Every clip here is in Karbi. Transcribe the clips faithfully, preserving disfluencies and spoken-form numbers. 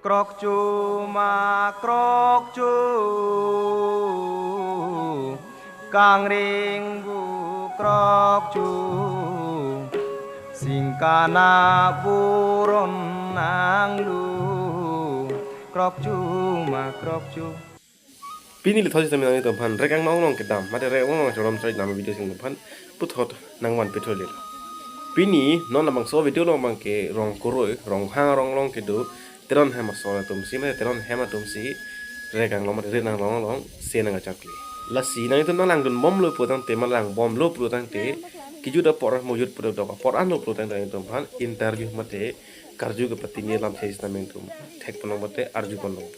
Krokchu ma krokchu, kangring bu krokchu, singkana buron nanglu, krokchu ma krokchu. Pini le thotsi tame nangtumphan rek anglong along kedam, mate rek anglong along chorom choi dam video si nangtumphan puthot nangvan pitho lelo. Pini non labangso video along abangke rong kuroi, rong hang rong long kedo, Teron hem ason atum si, mate Teron hem atum si rek anglong mate rit anglong along se nangkachakli. Lasi nangtum nanglangdun bomlo putangte, ma lang bomlo putangte, kejut apor mo jut pura dok apor anlo putangte nangtumphan interview mate karju kepatini lam thesi tame nangtum thek ponlong mate arju ponlong.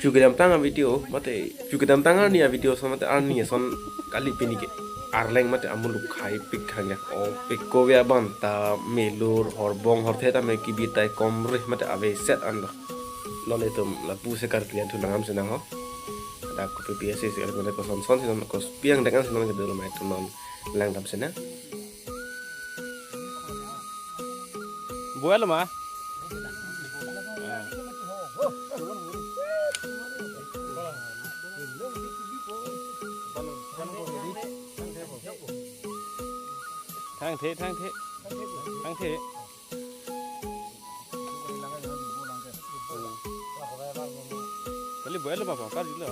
Chu kedamtang a video mate, chu kedamtang arni a video ason mate arni ason kali pini ke arleng mate amuluk khai pik khangyak ong pik kove abang ta melur horbong horthe tame kebi tai komre mate aveset anlo. Non itum lapu se karklian thu langdam si nang ho. Dak kopi pi ase se mate koson son si non kos piang dengan si non kedo lo mai tum non langdam si nang. Buat lo ma? Thang the, thang the, thang the. Kali buat lo ma, bang, kar jilo.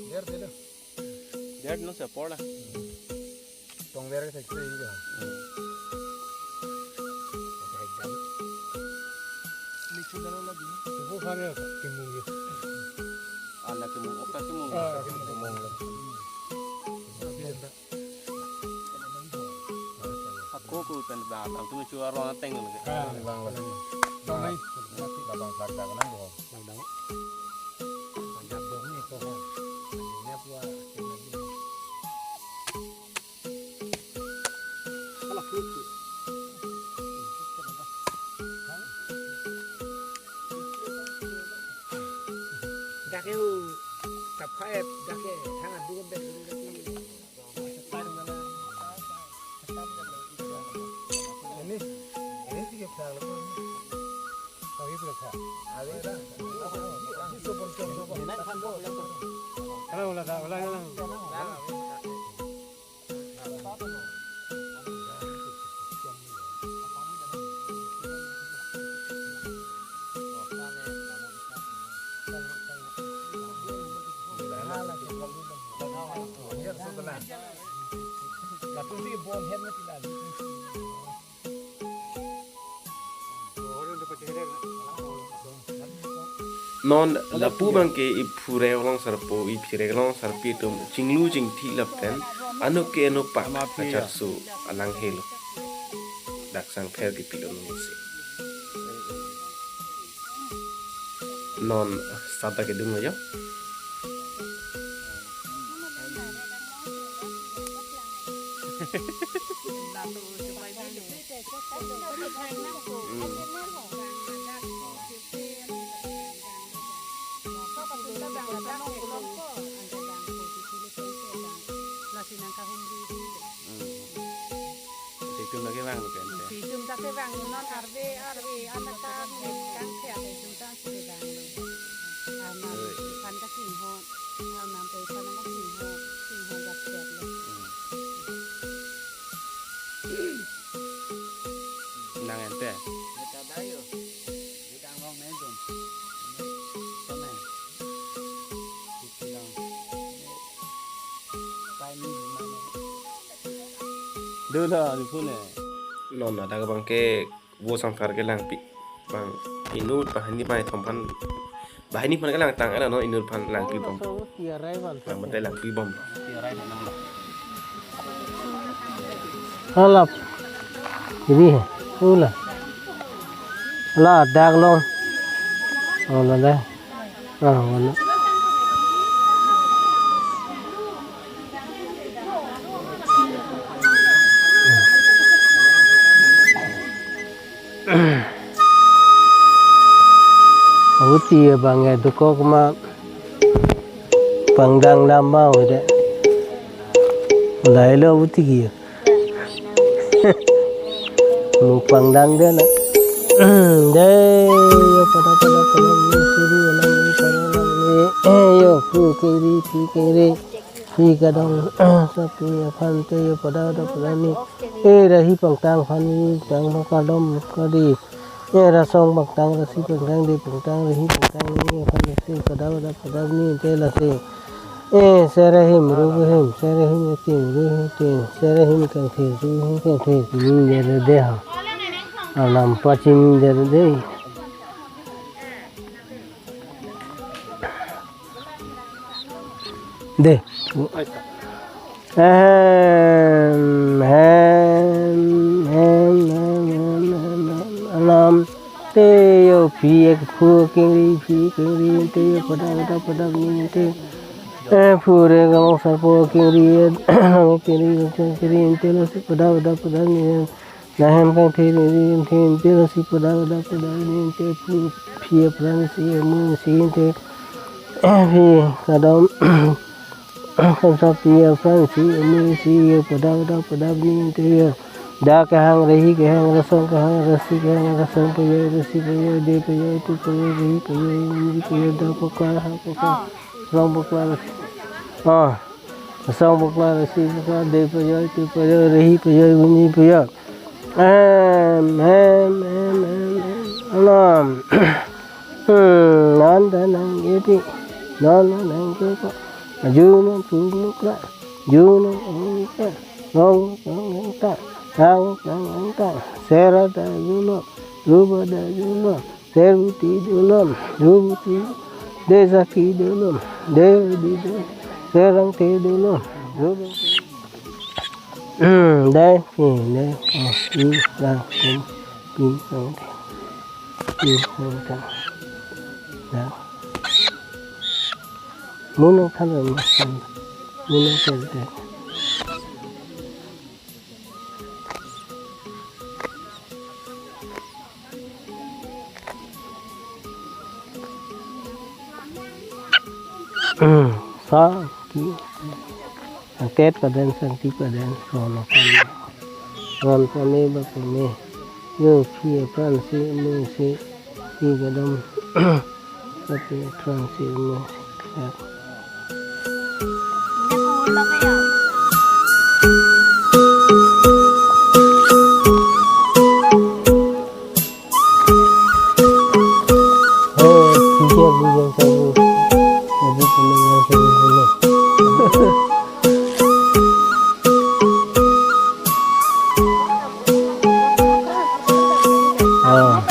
Biar dulu. Biar dulu saya pola. Tong biar kita kira ini dah. Ini sudah lagi. Ibu kali ya, kimung ya. Ala kimung, oka kimung. Ah, kimung. Ako ko pen ba, bang tu chuar orang teng lagi. Ah, bang, bang. Bang, bang. Bang, bang, bang, bang. Dake hu, kapha et, dake, thang adu bek, ini, ini tiga puluh. Non lapu abangke iphu rek along sarpo, iphi rek along sarpi atum chinglu chingthi lapen anut ke anut pak acharso alang helo. Dak sangpher kepilo nung si. Non sata kedung aja. Situm lagi bang lo kan. Situm lagi bang non arve arve anak kami kang siap situm sang sudah bang. Anak pan kasih ho. Anam pe panang singho, singho basket lo. Nang ente. Kita dayo. Kita ngong nendum. Sama. Kita bilang. Timing mana? Dula di phone. Non ada abangke vo sangphar kelangpi. Bang inut banghini banghini thom aphan. Banghini aphan kelangtang, ala non inut aphan langpi bom. Bang mate langpi bom. Halap. Ini. Ula. Ladak long. Oh, ladak. Ah, wala. Ahuti abang ya dukok ma pangdang lama udah. Lailo abuti ki. Mupang dang de na. De, yo pada pada pada ni siri alam ni pada alam ni. Eh, yo phu kengri, phi kengri, phi kadom, sapi aphan te yo pada pada pada ni. Eh, rahi pangtang aphan ni tang kadom kadi. Eh, rasong pangtang, rasi pangtang, de pangtang, rahi pangtang ni aphan ni si pada pada pada ni te lasi. Eh, serahim, rubuhim, serahim ating, ruhi ating, serahim kangthir, ruhi kangthir, chini dere de ha. Alam pachini dere de. De. Ahem, hem, hem, alam. Te yo phi ek phu kengri, phi kengri, te yo pada pada pada ni te. Eh, phu re gamo sarpo kengri, gamo kengri, gamo kengri, te lo si pada pada pada ni. Nahem kangthir ri ri ri te lo si pada pada pada ni te phu phi apran si amu si te. Eh, phi kadom kamsa phi apran si amu si yo pada pada pada ni te yo. Da kehang, rahi kehang, rasong kehang, rasi kehang, rasong payo, rasi payo, de payo, tu payo, rahi payo, ni payo, da pakla, ha pakla, rong pakla, rasi. Ah. Asong pakla, rasi pakla, de payo, tu payo, rahi payo, bunyi payo. Em, em, em, em, em. Alam. Hmm, non ta nangkepi. Non ta nangkepa. Aju non pumukra. Ju non pumukra. Rong, rong, rong ta. Rang, rang, rang ta. Sera ta ju non. Ruba ta ju non. Serbuti donom, rubuti, desaki donom, derdi donom, serangte donom, rubangte. Hmm, dai, ni, dai, oh, ni, dai, ni, ni, dai, ni, dai, dai. Munang khan, munang khan, munang khan, dai. Hmm, sa ki. Angket padan, sangti padan, sono padan. Ron pame ba pame. Yo phi apran si, mung si, phi kadom. Tapi apran si, mung si. Ya. Oh, tiga bulan sabu. Jadi, bulan yang sabu bulan. Ah.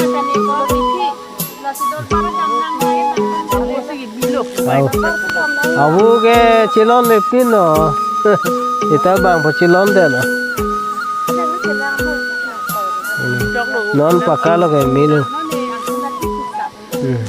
Abu ke chilon le pin no. Ita bang po chilon de no. Non pakalo ke milo. Hmm.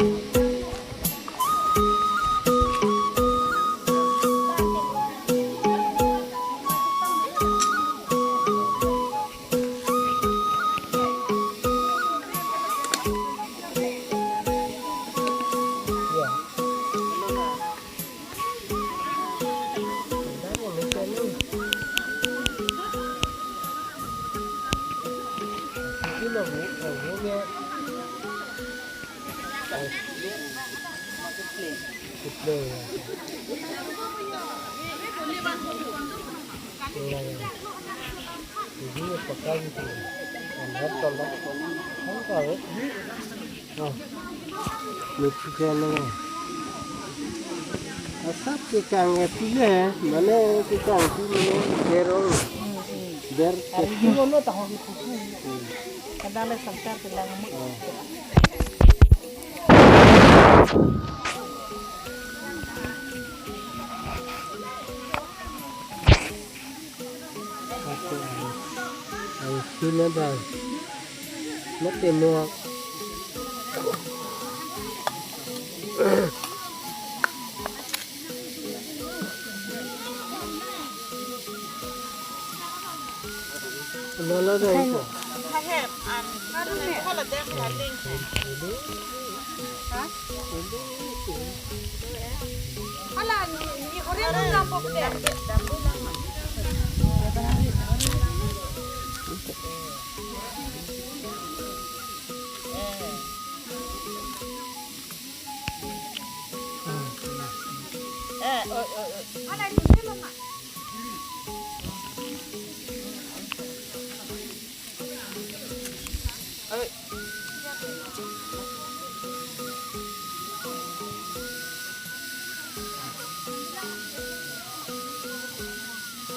Ini pakai gitu. Lihat kalau. Oh. Methi ke nang. Asap ke kang e pule, mane ke kang si mane berong. Ber. Hari ini ngono tahun itu. Kadang le samsar bilang mu. Oh. Ako ang, ang sila ba? Mati mo. Lolo dai ko.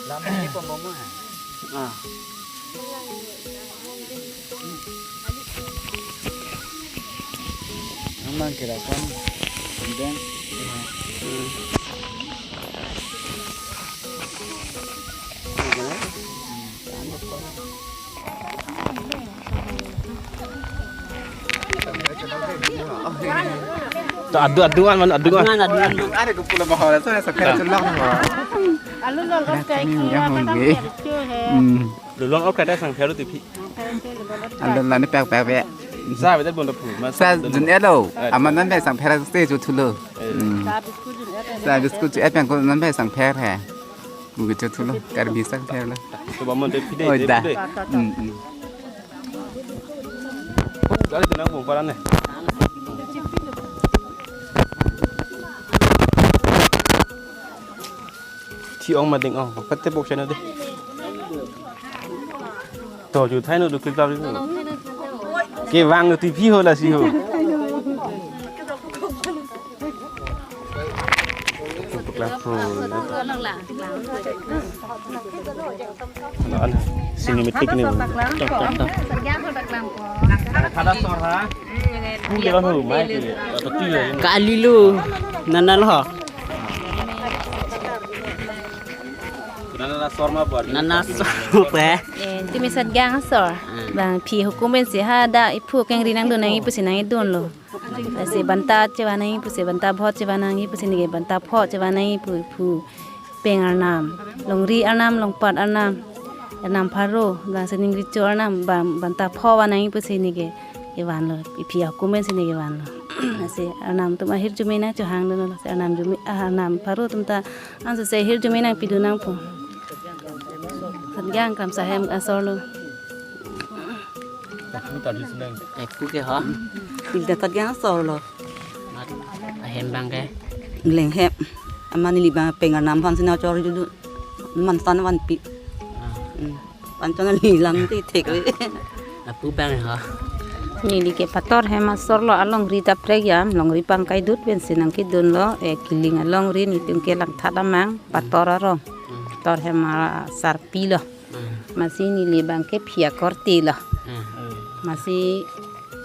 Lam ini pembomo ya? Ah. Amang kira kan kemudian. Hmm. To adu adu an, adu an. Adu an, adu an. Ada kumpul bahwa saya sekarang celak. Alu lolo kayak ini ya, mungkin. Hmm. Lulong ok kada sang pheru tipi. Alu lani pek pek pek. Sa beda bondo phu. Sa jun elo. Aman nan sang pheru se chu thulo. Hmm. Sa biskut jun elo. Sa biskut jun elo, peng ko nan sang pheru he. Mungkin chu thulo. Kar bisa pheru lo. Coba mon de pide. Oh, de dah. Pide. Hmm, hmm. Kali tenang bung paran ne. Thi ong mading ong, pate bok channel de. To ju thai no du clip tau. Kevang no tipi ho lasi ho. Tuklang pro. Ano, ano, cinematic ni. Tok, tok, tok. Kada sor ha. Pu le ho, mai ke. Kali lo. Nana lo. Nana sor ma buat. Nana sor pe. Eh, timi sat gang sor. Hmm. Bang phi hukum pensi hadak iphu kengri nangdun nangji pusi nangdunlo. Lasi banta chevan nangji pusi, banta bhot chevan nangji pusi neke banta pho chevan nangji pu, pu peng arnam, longri arnam, longpat arnam, arnam pharo, bang sining richo arnam, bang banta pho van nangji pusi neke kevanlo, iphi hukum pensi neke vanlo. Lasi arnam atum ahirjume nangchohangdunlo, lasi arnam jume, ah, arnam pharo atum ta ansose ahirjume nangpidun nangpo. Sat gang kramsa hem asor lo. Aku tadi senang. Aku ke ha. Ilitum sat gang asor lo. Mat ahem bang ke. Leng hem. Aman ili bang peng arnam aphan si nangchor judu. Man san vanpi. Ah. Hmm. Panchan ali lam ti thek le. Lapu bang ha. Neli ke pator hem asor lo, alongri ta prek yam, longri pangkai dut pensi nangkedunlo, eh, kiling alongri nelitum ke langthat amang, pator arong. Hmm. Pator hem asarpi lo. Hmm. Masi neli bang ke phi akorte lo. Hmm. Masi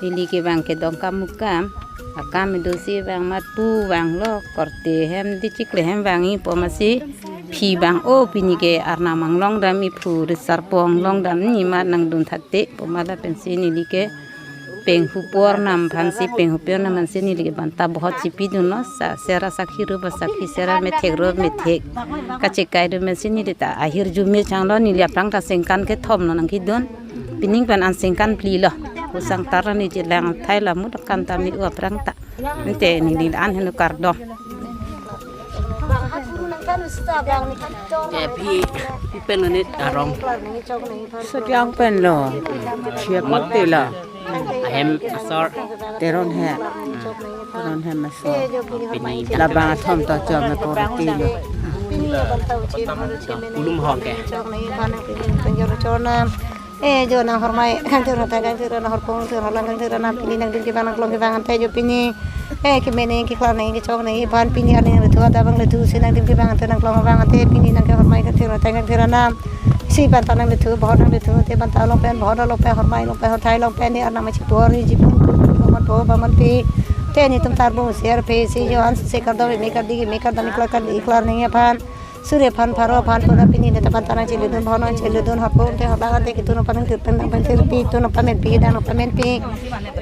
neli ke bang ke Dongkamukam, akam do si bang mat pu bang lo, korte hem di chikle hem bang ipo masi phi bang o pini ke arnam anglong dam iphu risar po anglong dam ni mat nangdun thakte pu mat lapensi neli ke penghu por nam aphansi, penghu por nam aphansi neli ke banta bhot si pidunlo, sa sera sakhi ro ba sakhi, sera methek ro methek. Kachekai do pensi neli ta ahirjume changlo, neli aphrang ta sengkan kethom lo nangkedun. Pining pen an sengkan phli lo. Pu sang tar ni chelang thai la mut kan ta mi u aphrang ta. Ante neli an henu kardom. Ke phi, phi pen ni arong. Sat gang pen lo. Chia kot te lo. Ahem asor. Teron he. Teron hem asor. Pini labang athom to chom me kor ti lo. Kulum hong ke. Eh, jo nang hormai, kangthir hothai, kangthir nang horpong, kangthir holang, kangthir nang pini nangdun kevang nangklong kevang ante jo pini. Eh, keme nangji keklang nangji kechok nangji aphan pini arni nanglethu, adap nanglethu si nangdun kevang ante nangklong kevang ante pini nang ke hormai kangthir hothai, kangthir nang. Si banta nangluthu, bhot nangluthu, te banta along pen, bhot along pen, hormai along pen, hothai along pen, ne arnam achi por, ne jipun, bang man po, bang man pi. Te netum tarbung, share pe, si jo an, se kardom, me kardi, me kardom, iklar kardi, iklar nangji aphan. Suri aphan, pharo aphan, pura pini, ne ta banta nangcheludun, bhot nangcheludun, hapon te, haplang te, ketun aphan nangthir pen, nang pen thir pi, tun aphan men pi, dang aphan men pi.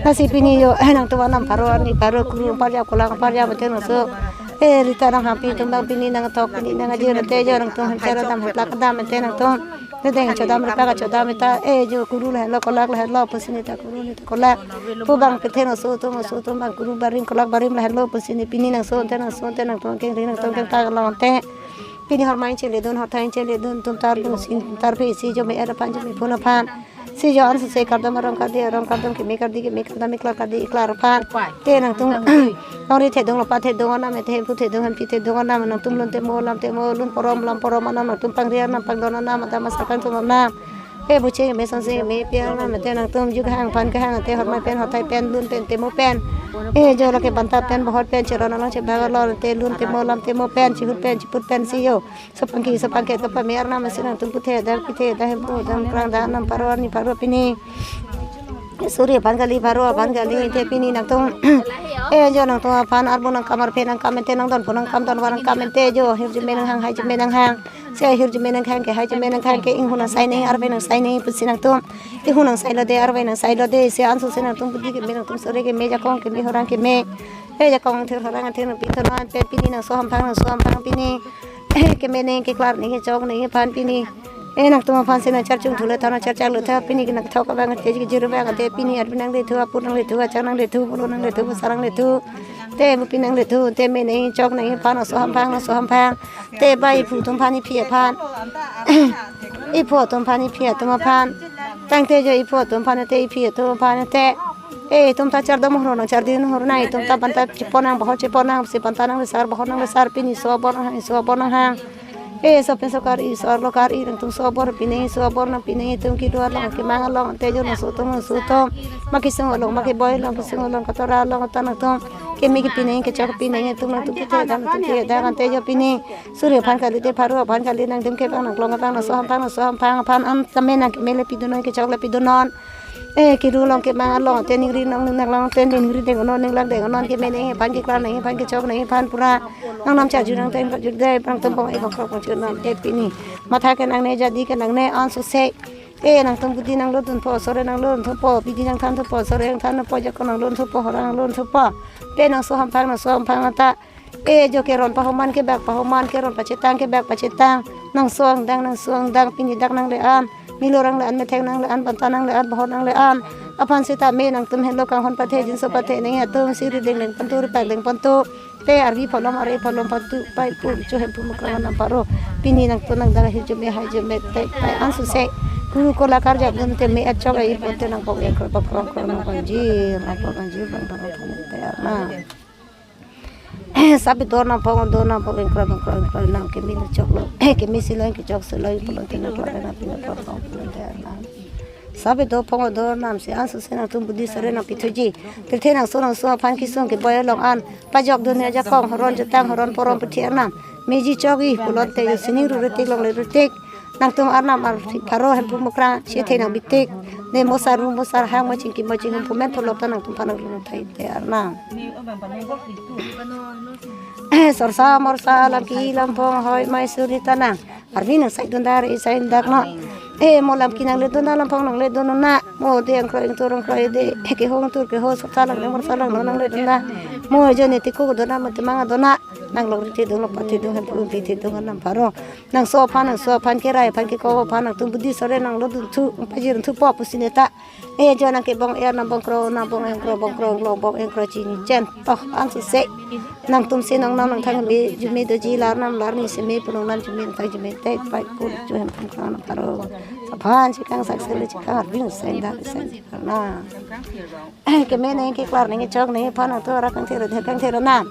Lasi pini jo, nangtum arnam pharo, arni pharo, kuru parja, kolang parja, bete nangso. Eh, rita nang hapi tum bang pini nangtok pini nang ajir te jo nangtum hem chara dam hem plak dam te nangtum. Te deng chodam rita ka chodam ta eh jo kuru lahenlo kolak lahenlo pusi ne ta kuru ne ta kolak. Pu bang pethe nangso tum nangso tum bang kuru barim kolak barim lahenlo pusi ne pini nangso te nangso te nangtum kengri nangtum kengta long te. Pini hormai chengle dun hothai chengle dun tum tar dun sin tar phe si jo me er aphan jo me phun aphan. Si jo an sese kardom arong kardi arong kardom keme kardi keme kardom iklar kardi iklar aphan. Te nangtum longri thedung lopa thedung anam te hemphu thedung hempi thedung anam nangtum lun te mo lam te mo lun porom lam porom anam nangtum pangri anam pangdon anam adam asar kangthum anam. Eh, buche me, sonse me, piang na mete nangtum juk hang aphan kehang te, hormai pen, hothai pen, lun pen, temo pen. Eh, jo lake banta pen, bohor pen, cheron along chebak along te, lun temo, lam temo pen, chihut pen, chiput pen si jo. Sopangki, sopangke, topa me arnam si nangtum puthe, dak pithe, dak hempu, dak krang, dak nam pharo, ni pharo pini. Suri aphan kali, pharo aphan kali, te pini nangtum. Eh, jo nangtum aphan arbo nangkam, arphe nangkam ente, nangdonpo nangkam, donvar nangkam ente, jo hirjume nanghang, haijume nanghang. Se hirjume nanghang ke, haijume nanghang ke, inghun nangsai nang, arve nangsai nang, pusi nangtum. Inghun nangsai lo de, arve nangsai lo de, se anso se nangtum budi keme, nangtum sore keme, jakong keme, horang keme. Eh, jakong thir, horang thir, nangpithu non, pe pini nangso hamphang, nangso hamphang pini. Eh, keme nang, keklar nang, kechok nang aphan pini. Eh, nangtum aphan si nangcharchung thule tha, nangcharchak le tha, pini ke nangthok abang te, jiribang te, pini arve nanglethu, aput nanglethu, achak nanglethu, polo nanglethu, pasar nanglethu. Te bupi nanglethu, te me nang, chok nang aphan, nangso hamphang, nangso hamphang. Te ba iphu atum aphan, iphi aphan. Iphu atum aphan, iphi atum aphan. Tangte jo iphu atum aphan te, iphi atum aphan te. Eh, itum ta chardom hor nang, chardin hor nang, itum ta banta chepon nang, bohor chepon nang, si banta nanglesar, bohor nanglesar, pini sobor nanghang, sobor nanghang. Eh, sopin sokar i, sor lokar i, nangtum sobor pini, sobor nang pini, itum kedo along, kemang along, te jo nangso atum, nangso atum. Ma kesung along, ma keboi along, kesung along, katora along, ta nangtum. Keme ke pini, kechok pini, itum nangtum puthe, dak nangtum puthe, dak ante jo pini. Suri aphan kali te, pharo aphan kali, nangtum kebang nangklong abang, nangso hamphang, nangso hamphang aphan, an tame nang keme le pidunon, kechok le pidunon. Eh, kedo along, kemang along, te ningri nang, nang along, te ningri deng non, ninglang deng non, keme nang aphan, keklar nang aphan, kechok nang aphan pura. Nangnam charju nang te, charju de, nangtum bong, eh, bong krok bong chun nam te pini. Matha ke nangne, jadi ke nangne, anso se. Eh, nangtum budi nanglodunpo, sore nanglodunpo, bidi nangthanthupo, sore nangthanthupo, jakong nanglodunpo, horang nanglodunpo. Pe nangso hamphang, nangso hamphang anta. Eh, jo keron pahoman kebak pahoman, keron pachetang kebak pachetang. Nangso angdang, nangso angdang, pini dak nangle-an. Milo nangle-an, methang nangle-an, banta nangle-an, bohor nangle-an. Aphan seta me nangtum henlo kanghon pathe, jinso pathe, nang atum siri deng deng pontu, ripak deng pontu. Te arvi pholom, are pholom pontu, pai pu, cho hem pu mukra nam pharo. Pini nangtum nangdang hirjume, haijume, te pai anso se. Kuru kola karjap dun te me achok ai ponte nangpok ya krop krop krop nangpanji, nangpok panji, bang bang te arna. Sabi dor nangpong, dor nangpong, engkro, engkro, engkro, nang keme nangchoklo. Keme silo, kechok silo, pulo te nangklo, nang pina pong, pulo te nang. Sabi dor pong, dor nam si anso se nangtum budi sore nangpithuji. Pirthe nangso, nangso aphan kesung keboi along an. Pajok dunia jakong, horon jetang, horon porom puthi arnam. Meji chogi, pulo te sining ru retik longle retik. Nangtum arnam ar pharo hemphu mukrang, chethe nang bitik. Ne mosar ru mosar hang, mochingki moching hemphu men tholok ta nangtum aphan nangrum thai te arnam. Sorsa morsa lamki lampong hoi mai suri ta nang. Arni nang sai dun dar, eh, sai dak no. Eh, mo lamki nangle dun da, lampong nangle dun na. Mo de angkroi angtur angkroi de. Kehong tur keho, sorsa lang ne morsa lang no nangle dun da. Mo jo ne tiko dun na, mo temang dun na. Nang longri thedung, longpat thedung, hemphu hemphi thedung, arnam pharo. Nangso aphan, nangso aphan, kerai aphan, kekok aphan, nangtum budi sore nanglodunthu, pajirunthupo pusi neta. Eh, jo nang kebong er nang bongkro, nang bong engkro, bongkro engkro, bong engkro chini chen. Toh, anso se. Nangtum si nang nam nangthang me, jume doji lar nam lar ni si me, punong nam jume nangthang jume te, pai pun, cho hem pun krang nam pharo. Saphan chikang sak sele chikang arving sen dak sen na. Keme nang keklar nang kechok nang aphan nangtum arak kangthir, adher kangthir na.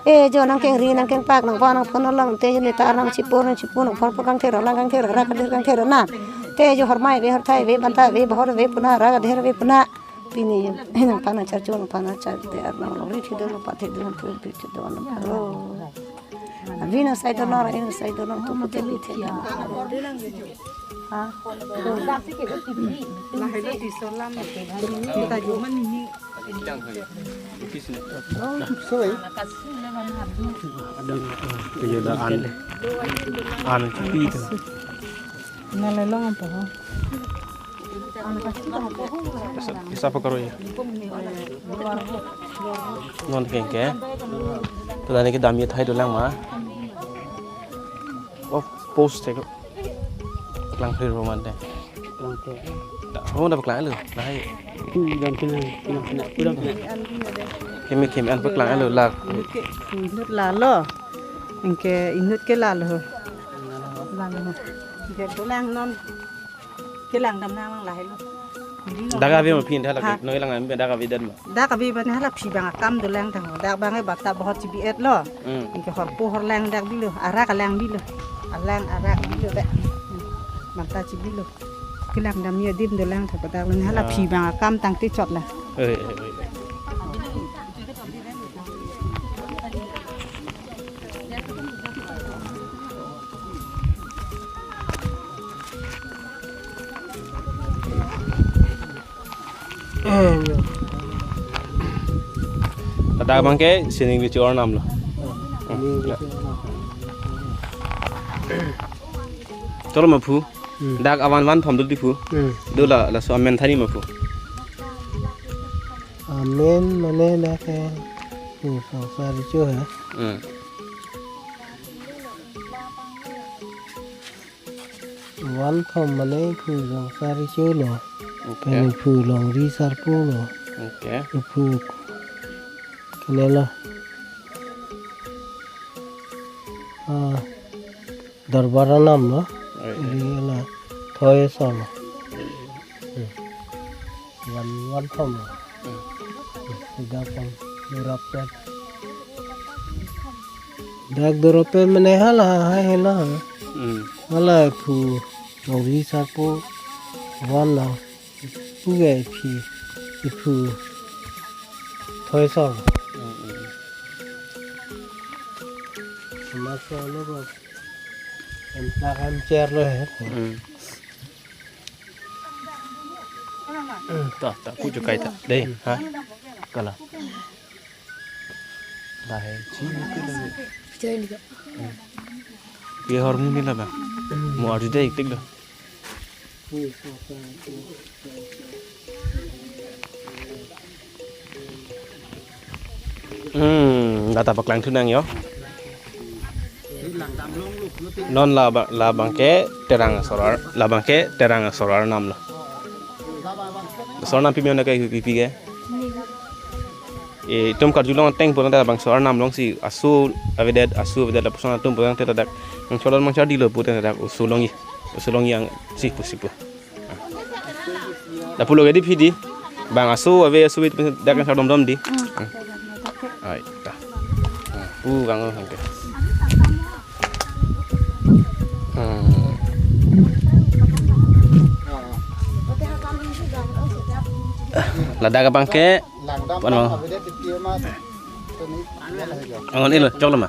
Eh, jo nang kengri nang kengpak nang aphan nang phone along te jo neta arnam chipur nang chipur nang phone po kangthir lang kangthir arak adher kangthir na. Te jo hormai ave horthai ave banta ave bohor ave puna arak adher ave puna. Pini nang aphan nang charchun nang aphan nang char te arnam longri thedung longpat thedung nang pun pi thedung nang pharo. Arvi nang sai dun nang, arvi nang sai dun nang, tu pute pithe nang. Ha? Kita juman ini. Soi. Kaya da an. An chipi tu. Nalai long apa ho? Kisa, kisa pakaro ya. Non kengke. Tu tadi ke dam ye thai dolang ma. Oh, post te ko. Klang phir roman te. Klang phir. Da, oh, da klang lo. Lahai. Hmm, dan kena, kena, kena, kurang kena. Keme, keme an paklang lo lak. Inut lalo. Anke inut ke lalo. Lalo. Anke dolang non. Kelang dam nang lahai lo. Dak ave ma phin tha lak. Ha? Noi lang am dak ave dan ma. Dak ave ban hala phi bang akam dolang thang. Dak bang e bata bohor chibi et lo. Hmm. Anke horpo horlang dak bilo. Arak alang bilo. Alang arak bilo dak. Banta chibilo. Langdam adim dolang thapadak lo, hala Ah. phi abang akam tangte chot la. Eh, eh, eh, eh. Ladak abangke sining kecho arnam lo. Sining kecho arnam. Tolo ma phu. Hmm. Dak avan van thom dul di phu. Hmm. Dola laso amen thani ma phu. Amen mane dak ke phu songsar kecho he. Hmm. Van thom mane phu songsar kecho lo. Okay. Pen phu longri sarpo lo. Okay. Phu kene lo. Ah, dorbar arnam lo. Oi, oi. Ri la thoi asor lo. Hmm. Van, van thom lo. Hmm. Dak pang dorap pen. Dak dorap pen mane hala hai hela. Hmm. Hala phu longri sarpo van lo. Pu ke phi, iphu thoi asor. Hmm, hmm. Mas lo ko. Em plak em cher lo he. Hmm. Ta, ta, pu chukai ta. Dei, ha? Kala. Lahei, chi ni ke lahei. Choi ni ka. Ye hormu ni la ba. Mo arju dei tik lo. Hmm, data paklang thunang yo. Non la ba, labangke terang asor ar, labangke terang asor arnam lo. Asor arnam pimi ona kai pipi ke. E, itum karjulong ateng pura ta bang asor arnam alongsi aso avedet, aso avedet lapuson atum pura ta dak. Nang cholon mang char dilo pura ta dak aso alongsi. Aso alongsi angsi pusi pu. Lapu lo ke di phi di. Bang aso ave aso ave dak sardom dom di. Hmm. Ai ta. Hmm. Pu bang lo hangke. Hmm. Ladak abangke Langdam. Pano. Angon ilo, choklo ma.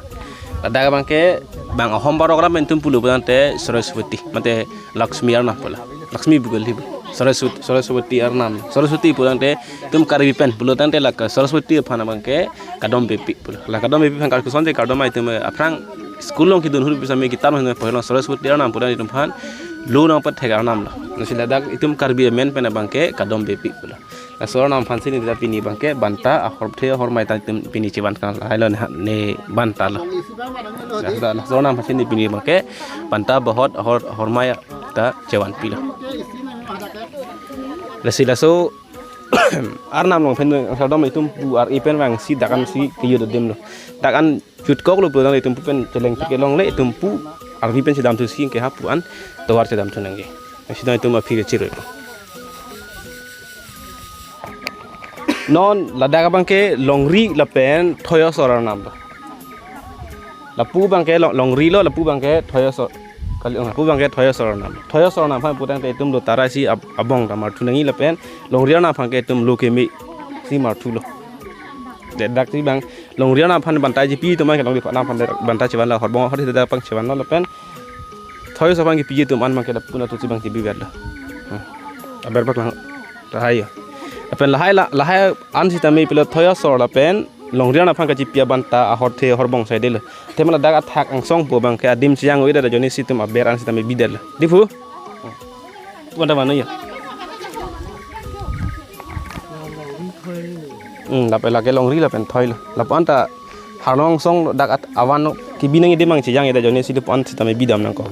Ladak abangke bang ahom barok ram itum pulo pulotangte Saraswati, mate Lakshmi arnam pulo. Lakshmi bukan hibu. Saraswati, Saraswati arnam. Saraswati pulotangte itum Karbi pen pulotangte lake Saraswati aphan abangke kadom bepi pulo. La kadom bepi aphan karkuson te kardom itum aphrang school along kedun hur bisa me kitab along pahilong Saraswati arnam pulotangte itum aphan lo nangpathek arnam lo. Nasi ladak itum Karbi amen pen abangke kadom bepi pulo. Laso arnam aphansi neli ta pini abangke banta ahorthe ahormai ta itum pini chevan kan lahai lo ne, ne banta lo. Laso, laso arnam aphansi neli pini abangke banta bahot ahor, ahormai ta chevan pilo. Lasi laso arnam along pen sardom itum pu ar-e pen vangsi dak ansi kejut adim lo. Dak an jutkok lo pulotangte itum pu pen cheleng pik kelongle itum pu arvi pen chedam thusi ke ha pu an tovar chedam thu nangji. Sidang itum aphi kechiroi. Non ladak abangke longri lapen thoi asor arnam lo. Lapu abangke lo, longri lo, lapu abangke thoi asor. Kali, lapu abangke thoi asor arnam. Thoi asor arnam aphan pulotangte itum lo tara isi ab-, abong ta marthu nangji lapen longri arnam aphanke itum lo keme si marthu lo. Dak si bang longri arnam aphan banta chepi itum an kelongri arnam aphan banta chevan la horbong hor si dak pang chevan lo lapen thoi asor aphan kepi itum an abangke lapu na tu si bang chepi gat lo. Hmm. Aber paklang lahai yo. Lapen lahai la, lahai an sitame pilo thoi asor lapen longri arnam aphan kachepi abanta ahorthe ahorbong sai delo. Te mala dak athak angsong pu abangke adim siyang oida da joni si itum aber an sitame bidetlo. Di phu? Pu anta mano yo. Hmm, lapen lake longri lapen thoi lo. Lapu anta harnong angsong dak at avan kebi nangji adim angchejang ida joni si lapu an sitame bidam nangkok.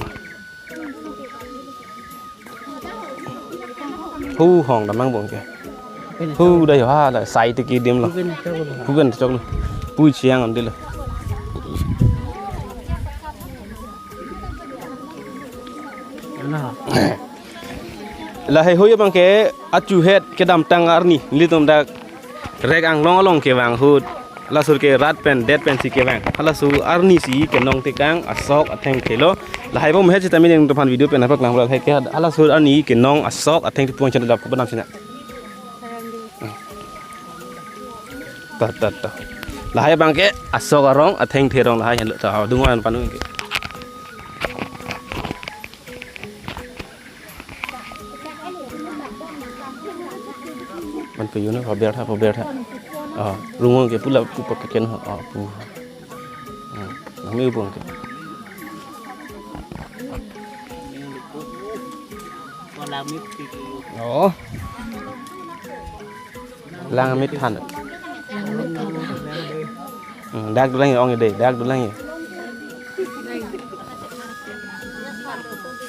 Hu hong dam nangbong ke. Hu da yo ha la sai te kedim lo. Pu pen choklo. Pu pen choklo. Pu chiang am dilo. Ana. Lahei hoi abangke achuhet kedamtang arni nelitum dak rek anglong along kevang ahut. Halaso ke rat pen det pensi kevang. Halaso arni si kenong tekang asok athengthe lo. Lahai bom he sitame nangtumphan video pen hapak nang lahai ke halaso arni kenong asok athengthe pung chan dap ko benam sina. Ta ta ta. Lahai abangke asok arong athengthe arong lahai henlo ta dungan panu ke. Man pe yun paber tha, paber tha. Ah, rungong ke pula pupa keken ha. Ah, pu. Ah, nang me upong ke. Oh. Lang mit than. Hmm, dak dolang ye ong ye dei, dak dolang ye.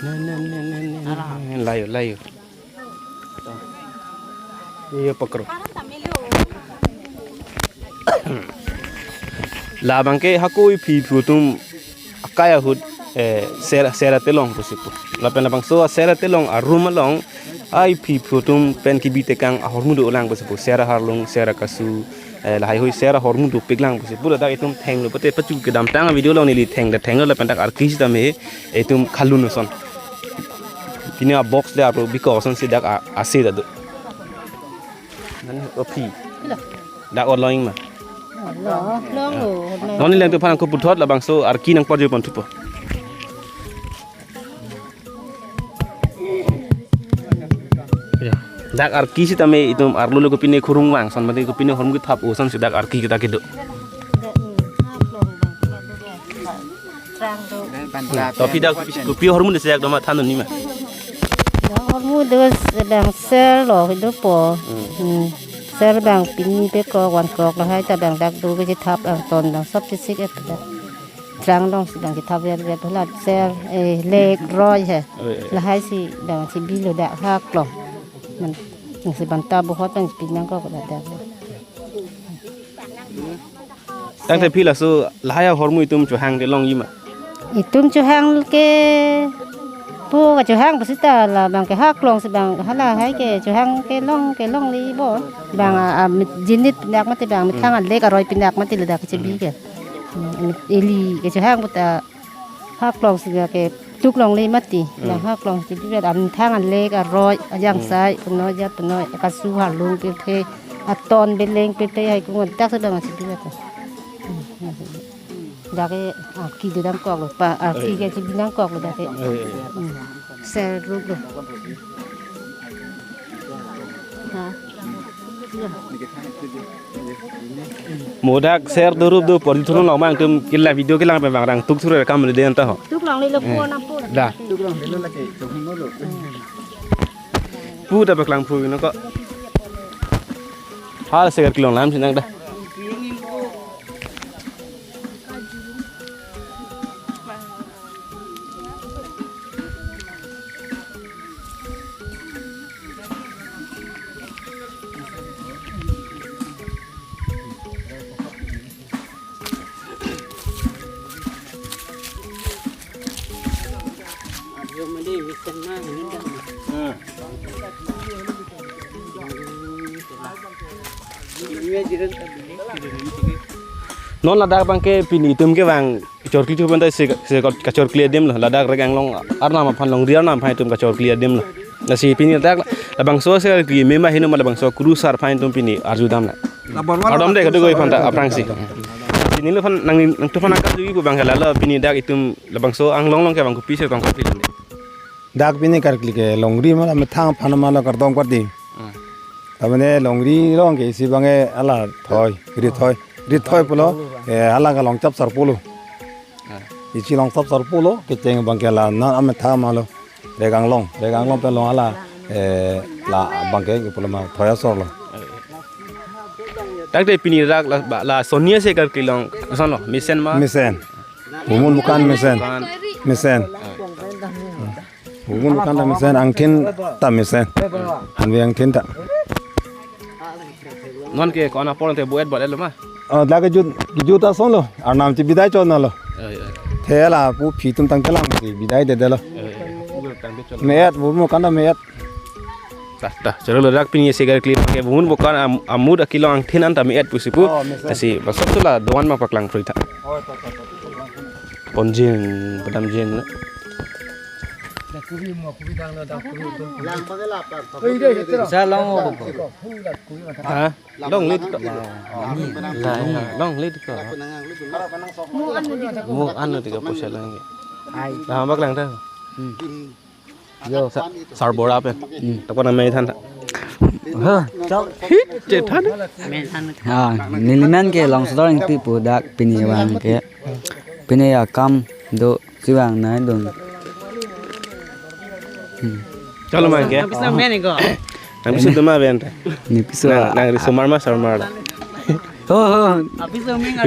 Ne, ne, ne, ne, ne, ne. Layo, layo. Iyo pakro. Labangke hako iphi phu atum akai ahut, eh, sera, sera telong pusi pu. Lapen labangso sera telong arum along ai iphi phu atum pen kebi tekang ahormu dolang pusi pu. Sera harlung, sera kasu, eh, lahai hui sera hormu dopiklang pusi pu. Ladak itum thenglo pute pachu kedamtang video along neli thengda thenglo lapen dak arki sitame itum khalun ason. Pini a box de aro biko ason si dak a, ase da do. Nani o phi. Dak o long ma. Long, long lo. Non neli nangtumphan ko puthot labangso arki nangporjo pon thupo. Ya. Dak arki sitame itum arlo lo kopine khurung vang ason mate kopine hormu kethap ason si dak arki kita kedo. To phi dak kopi hormu de sejak doma than un-e ma. Dak hormu de sedang ser lo kedo po. Hmm. Hmm. Ser bang pini pe ko wan krok lahai ta bang dak do kethap ang ton bang sop kesik et dak. Trang dong si bang kethap ver ver pula ser, eh, lek roi he. Oh, iya, iya. Lahai si bang si bilo dak haklong. Man, nang si bang ta bohot bang si pinang ko dak dak. Tangte phi laso lahai ahormu itum chohang kelong-i ma? Itum chohang ke pu kachohang pusita labangke haklong si bang halahai ke chohang kelong kelongle bo. Bang a, a, mit jinit pindak mati bang methang alek aroi pindak mati ladak kechebi ke. Hmm, mit ili kechohang puta haklong si bang ke tuklongle mati. Hmm. Bang haklong si bang methang alek aroi ajangsai penoi ja penoi kasu harlung pirthe aton beleng pirthe hai kung dak sedang si bang. Hmm, hmm. Dak ke arki de dam kok lo pa, arki ke si binang kok lo dak ke. Eh, eh. Hmm. Ser rup lo. Ha. Modak ser do rup do por di thulong long mang tum kila video kelang pe bang rang tuk sure kam le den ta ho. Tuklongle lo po na po. Da. Tuklongle lo lake tuk no lo. Pu ta paklang phu no ko. Hal segar kelong lam sinang da. Non ladak bangke pini itum kevang kachorkli chupen ta si, si kachorkli adim lo, ladak Rek Anglong arnam aphan, longri arnam aphan itum kachorkli adim lo. Lasi pini ladak labangso si kali mema hinu ma labangso kuru sar aphan itum pini arju dam na. Ardom de kadu goi aphan ta aphrangsi. Pini lo aphan nang, nangtumphan angkat jugi pu bangke lalo pini dak itum labangso Anglong along kevang kopi si kevang kopi. Dak pini karkli ke longri ma methang aphan ma lo kardom kardi. Hmm. Tamane longri along ke isi bangke hala thoi, rithoi, rithoi pulo, eh, hala ke longchap sar pulo. Ah. Isi longchap sar pulo, kecheng bangke la na amethang ma lo. Rek Anglong, Rek Anglong pen long hala, eh, la bangke pulo ma thoi asor lo. Dak de pini dak la, ba, la sonia si karkli long, koson lo, mesen ma? Mesen. Bumun bukan mesen. Bukan. Mesen. Ah. Bumun bukan ta mesen, angthin ta mesen. Hanve angthin ta. Non ke ko-an apor te buet buat lo ma? Oh, dak kejut, kejut ason lo. Arnam chebidai chot na lo. Eh, eh. Thela pu phi atum tang kelang si bidai dede lo. Eh, eh. Pu tang de chot. Met, bumun bukan ta met. Dah, dah, choro lo dak pini isi ke kali abang ke bun bukan am-, amut akilong angthin an tame et pusi pu. Oh, mesen. Lasi, masuk tu la doan ma paklang phrui tha. Oh, to, to, to, to, to. Ponjing, padam jing na. Dah kubi mo, kubi dang lo, dah kubi, kubi. Lang pakai lapar. Bisa long. Ha? Long lit ko. Long lit ko. Mo anu tiga pusat lang. Dah hambak lang dah. Yo, sa-, sarbora pen. Hmm. Tako na mai than tha. Ha, chok. Hit, che than. Ah, nelimen ke Longsodor Ingti pu dak pini abang ke. Pini akam do si vang nai dong. Hmm. Chalo mang ke. Bisa men ko. Nang bisa tu ma ben ta. Ne piso. Nang, nang risomar ma sarmar la. Ho, ho.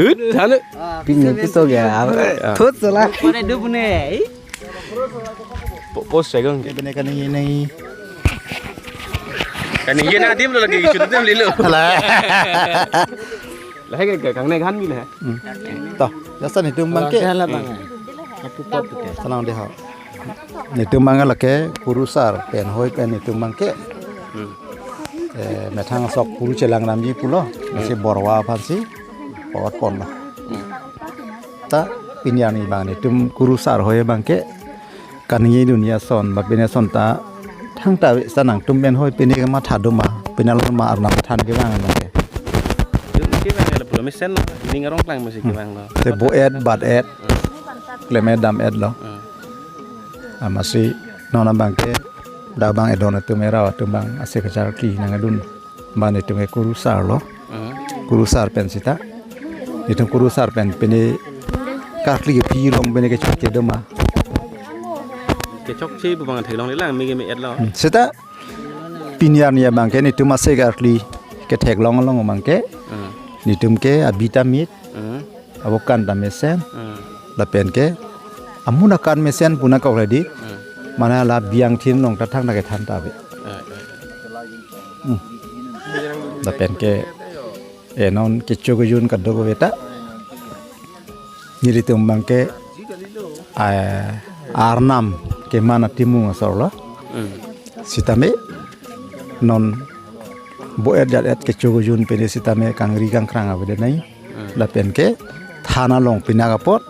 Hit, than. Pini piso ya. Ah. Thut sala. Pada do pune. Po-, post saya kan. Bene kani ini. Kani ini adim lo lagi, sudah adim lilo. Alah. Lahai ke kang ne kan mi lah. Hmm. Toh, jasa netum abang ke. Alah, alah, bang. Apu pot ke. Tenang deh, ho. Netum abang lake kurusar pen hoi pen netum abang ke. Hmm. Eh, methang sok kuru chelang namji pulo. Masih borwa aphansi. Pot pon lo. Hmm. Ta pini arni abang netum kurusar hoi abang ke kaningje dun ason, ba pini ason ta thangta ave, sa nangtum pen hoi pini kematha do ma, pini along ma arnam than kevang abang ke. Yo, kevang lo pulo mesen lo, ning arong klang masi kevang lo. Te bo-et, bat-et, klem-et, dam-et lo. Hmm. Amatsi non abang ke, dak abang edon atum, erao atum abang ase kacharli nangdun. Ba netum ke kurusar lo. Hmm. Kurusar pen sita. Netum kurusar pen pini karkli kephi along pini kechokche do ma. Kechokche pu abang theklong le lang, me ke me-et lo. Hmm. Sita pini arni abang ke netum ase karkli ketheklong along abang ke. Hmm. Netum ke abi ta mit. Hmm. Abokan ta mesen. Hmm. Lapen ke amun akan mesen pu nangkok ladi. Hmm. Mane la biang thin along ta thangta kethan ta ave. Eh, eh. Hmm. Lapen ke, eh, non kecho kejun kadokave ta. Nelitum abang ke, eh, arnam keman atimung asor lo. Hmm. Sitame non bo-et jat-et kecho kejun pini sitame kangri kangkrang avedet nai. Hmm. Lapen ke than along pinak apot.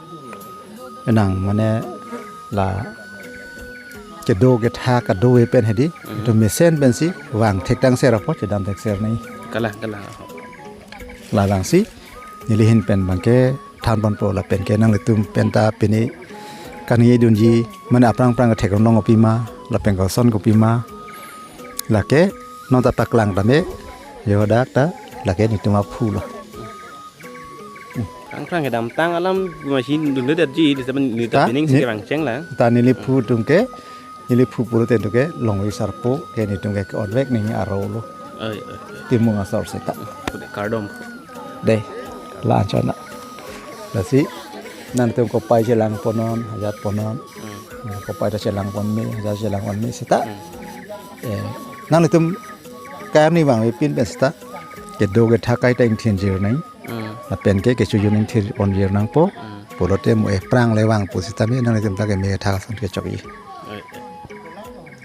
Nang mane la kedo ketha kadokave pen hedi. Hmm. Netum mesen pensi vang thektang ser apot chedam thek ser nai. Kalang, kalang. Labangsi neli ahin pen abang ke than ponpo lapen ke nanglitum pen ta pini kaningje dunji mane aphrang aphrang kethek long kopi ma, lapen koson kopi ma. Lake non ta paklang tame, yo dak ta, lake netum aphu lo. Aphrang aphrang kedamtang alam machine dunde derji, di seven ni ta, ta pining si ni kevang cheng lang. Ta neli phu atum ke, neli phu pulote atum ke, longri sarpo, ke netum ke ke-onvek ning aro lo. Oi, oi. Timung asor seta. Pudi kardom. Dei, la anchot na. Lasi, nangtum kopai chelang ponnon, hajat ponnon. Hmm. Kopai ta chelang pon me, hajat chelang pon me seta. Hmm. Eh, nangtum kayam ni vang pin pen seta. Kedo ketha kaita ingthin jir nai. Hmm. Lapen ke kecho kejun ingthin pon jir nangpo. Hmm. Pulote mo aphrang le vang pu sitame nanglitum ta keme ketha ason kechokji. Eh, eh.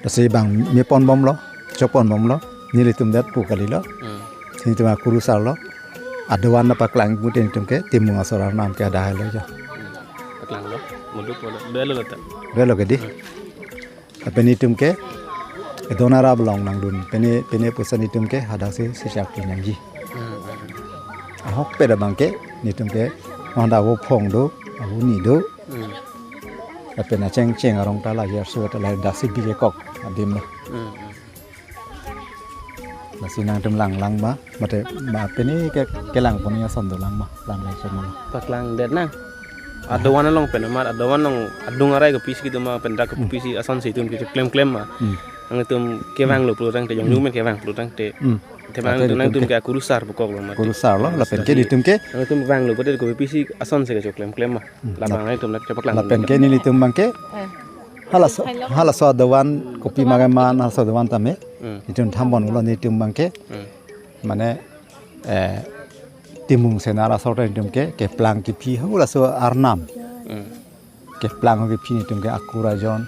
Lasi abang me pon bomlo, chok pon bomlo, nelitum det pu kalilo. Hmm. Netum akurusar lo. Adovan na paklang pute netum ke, timung asor arnam ke adahai lo jo. Hmm. Paklang lo, muduk lo, belo lo ta. Belo ke di. Hmm. Lapen netum ke, edon arap along nangdun, pine, pine puson netum ke, hadak si, si chak pinangji. Hmm. Ahokpet abang ke, netum ke, honda avo phong do, avo ni do. Hmm. Lapen acheng cheng arong ta la, yarsu ta la, daksi bi kekok adim lo. Hmm, hmm. Lasi nangtum lang lang ma, mate ma pini ke kelang pon ason dolang ma, lang lang ason ma. Paklang det nang. Aha. Adovan along pen ma, adovan along adung arai kopisi kedo ma, pen dak, hmm, kopisi asonsi itum ke klem klem ma. Hmm. Nangtum kevang lo pulo tangte, jong, hmm, nung pen kevang pulo tangte. Hmm. Te abang, ate nangtum, nangtum ke, ke akurusar pu kok lo mati. Kurusar lo, lapen ke, lasi netum ke. Nangtum vang lo, pute kopisi asonsi kecho klem klem ma. Hmm. Labang nangtum nak chepaklang. Lapen ke nelitum abang ke. Eh. Halaso, halaso adovan kopi ma keman, halaso adovan tame. Hmm. Netum tham pon lo netum abang ke. Hmm. Mane, eh, timung senar asor ta netum ke, keplang kephi halaso arnam. Hmm. Keplang kephi netum ke akur ajon.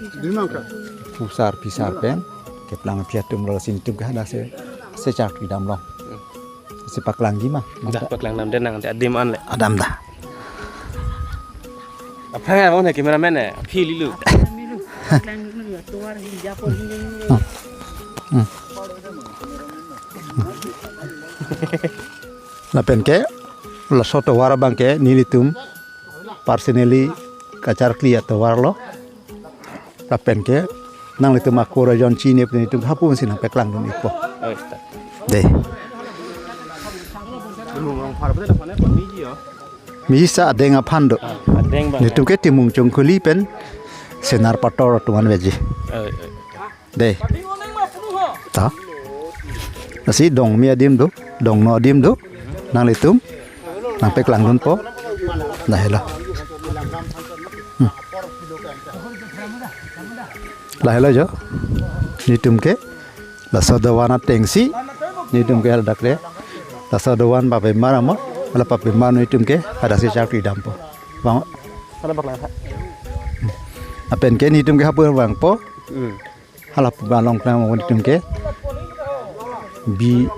Phusar phisar pen. keplang aphi atum lo, lasi netum ke hadak se, se charkli damlong. Hmm. Si paklangji ma? Dah, paklang dam, denang, de adim an le. Adam dah. Aphrang abang ne cameraman ne, aphi lilu. Hmm. Lapen ke, laso tovar abang ke, nelitum personally kacharkli atovar lo. Lapen ke, nanglitum akur ajon chini pen netum hapu si nangpaklang dun-ikpo. Oh, iya. Dei. Timung rong phar bete lapan ya, miji ya. Miji sa adeng aphan do. Ah, adeng bang. Netum ke Timung Chongkhuli pen Senar Pator atum an veji. Oh, iya. Dei. Ta. Lasi dongmi adim do, dongno adim do. Nanglitum nangpaklang dunpo. Lahelo. Hmm. Lahelo jo. Netum ke laso dovan atengsi netum ke hadak le. Laso dovan papemar amo, la papemar netum ke hadak si charkli dampo. Bang. Salah baklang, Pak. Lapen ke netum ke hapu vangpo. Hmm. Hala pu ba long plang mo netum ke. Bi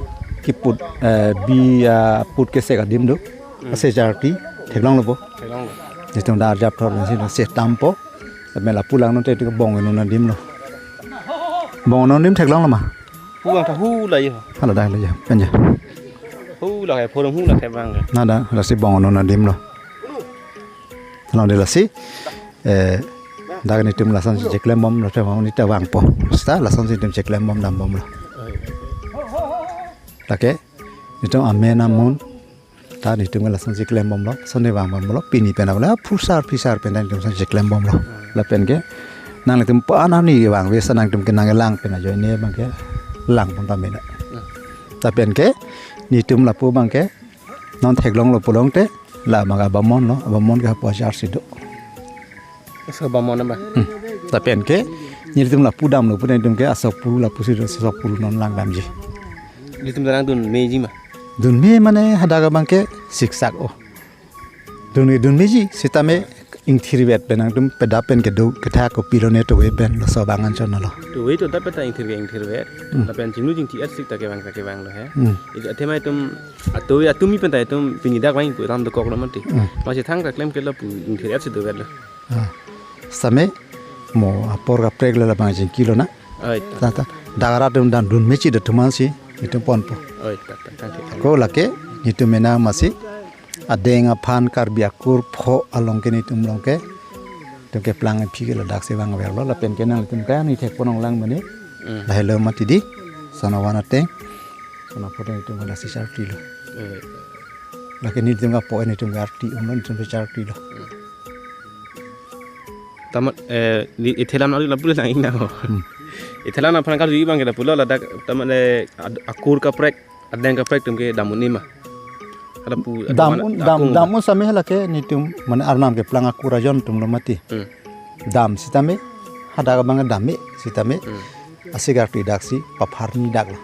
kiput, eh, bi, ah, put ke sek adim do. Hmm. Ase charkli theklonglo po. Theklonglo. Netum da arjap thor si lo se dampo. Lapen lapu langnon te tu bong non adim lo. Bong non adim theklonglo ma? Hu bang ta hu la yo. Hala dak la yo, pen ya. Hu la ke, forum hu la ke bang ke. Nada, lasi bong non adim lo. Hala de lasi, eh, dak netum lason si cheklem bom lo, te bang neta vangpo. Seta lason si netum cheklem bom dam bom lo. Lake, netum amen amun, ta netum ke lason si klem bom lo, sonde vang bom lo, pini pen abang la, phusar phisar pen netum son si klem bom lo. Lapen ke, nanglitum pan ani vangve sa nangtum ke nangkelang pen ajoine abang ke, lang pon ta mena. Lapen ke, netum lapu abang ke, non theklonglo pulote, la abang abamon lo, abamon ke hapu achar si do. Aso abamon abang. Hmm. Lapen ke, netum lapu damlo pu netum ke, aso puru lapu si do, aso puru non lang damji. Netum ta nangdun meji ma? Dunme mane hadak abang ke siksak o. Dun, dunmeji, sitame ingthirvet pen nangtum pedap pen kedo kethak kopilo ne tove pen laso abang anchot lo. Tove to dap pen ta ingthir ke ingthirvet. Hmm. Lapen chinglu chingthi-et sik ta kevang ta kevang lo he. Hmm. Ito athema itum atove atumi pen ta itum pini dak vang pu ram dokok lo mati. Hmm. Masi thangta klemkle lo pu ingthir-et si dovet lo. Ah. Sitame mo apor kaprek le labang jingkilo na. Oi, ta. Ta, ta. Dak arat atum dam dunmeji do thuman si, itum ponpo. Oi, ta, ta, ta, ta, ta. Ko lake, netum mena masi, adeng aphan Karbi akur pho along ke netum along ke, netum keplang aphi ke ladak si vangverlo, lapen ke nangtum ke ani thek ponong lang mane, Hmm. Lahelo mati di, sana wana teng, sana pho teng netum wana si charkli lo. Oi. Lake netum ke apo netum ke arti, umlo netum si charkli lo. Hmm. Tamat, eh, di, ithelam nari lapu lang ina ho. Hmm. Ithelam aphan karju abang ke lapulo ladak tamat, eh, ad-, akur kaprek, adeng kaprek atum ke dam un-e ma. Lapu dam un, dam, akung dam un sitame lake netum mane arnam keplang akur ajon atum lo mati. Hmm. Dam sitame, hadak abang dam-e sitame. Hmm. Ase karkli dak si papharni dak lo.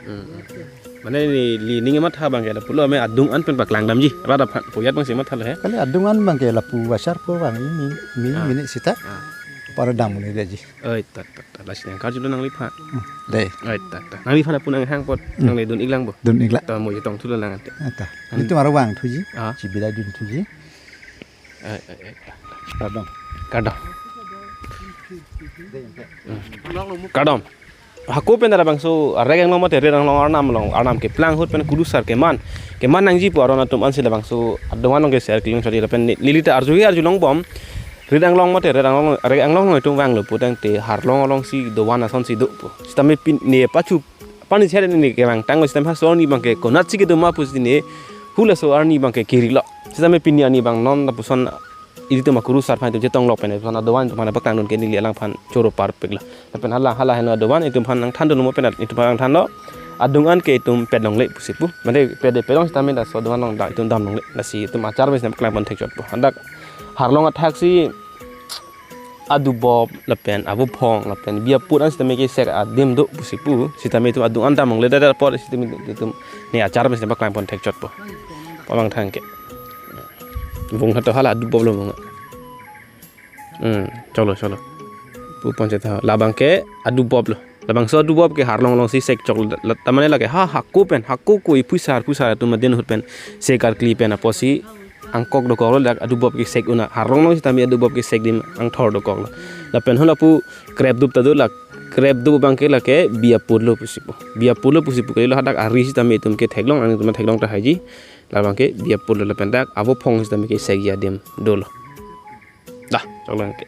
Hmm, hmm. Mane neli ning matha abang ke lapulo me adung an pen paklang damji. Rat aphan puyat abang si matha lo he. Kali adung an abang ke lapu achar po abang ini, ini, Ah. Mini sita. Ah. Para dam un-e ji. Oi, ta, ta, ta. Lasi nangkarjulo nangliphan. Hmm. Dei. Oi, ta, ta. Nangliphan apun nanghang apot. Hmm. Nangli dun-ik lang bo. Dun-ik lang. Ta mo chetong thulo lang ante. Ah, ta. Nang- Netum arong vangthuji. Ah. Chibida dunthuji. Eh, eh, eh. Kardom. Kardom. Hmm. Kardom. Hako pen labangso, Ret Anglong mate Ret Anglong arnam along, arnam keplang ahut pen kurusar keman. Keman nangji pu aron atum ansi labangso, adung an along ke share keling sari lapen ne-, neli ta arju arjulong bom. Ret Anglong mate Ret Anglong, Ret Anglong along itum vanglo pu tangte Harlong along si dovan ason si do pu. Sitame pin ne pachu pani sere ne kevang tanglo sitame ha so arni abang ke konatsi kedo ma pusi ne hula so arni abang ke kirilo. Sitame pini arni abang non lapuson ilitum akurusar aphan itum chetong lok pen lapuson adovan itum aphan paklang dun ke neli alangphan choro parpiklo. Lapen hala hala heno adovan itum aphan nangthan dun mo pen itum aphan nangthanlo. Adung an ke itum pet longle pusi pu. Mane pet de pet long sitame laso adovan along da itum dam longle. Lasi itum achar mes nam klang pon thekchotpo. Hadak Harlong athak si adubop lapen abuphong lapen bi aput an sitame ke sek adim do pusi pu sitame itum adung an dam longle da da apor sitame itum ne achar mes ne paklang pon thekchotpo. Pamang thang ke. Vung tha to hala adubop lo vung. Hmm, cholo, cholo. Pu pon chetha labang ke adubop lo. Labangso adubop ke harlong alongsi sek chok la, la, ta mane lake ha hako pen, hako ko iphu sar, phu sar atum adin ahut pen sek arkli pen apotsi angkok dokoklo, dak adubop ke sek un-e harlong alongsi tame adubop ke sek adim angthor dokoklo. Lapen hala pu krep dup ta do, la krep dup abang ke lake bi apurlo pusi pu. Bi apurlo pusi pu ke lo hadak ari sitame itum ke theklong, nangtum theklong tahai ji. Labang ke bi apurlo lapen dak avo phong sitame ke sekji adim dolo. Dah, choklo ke.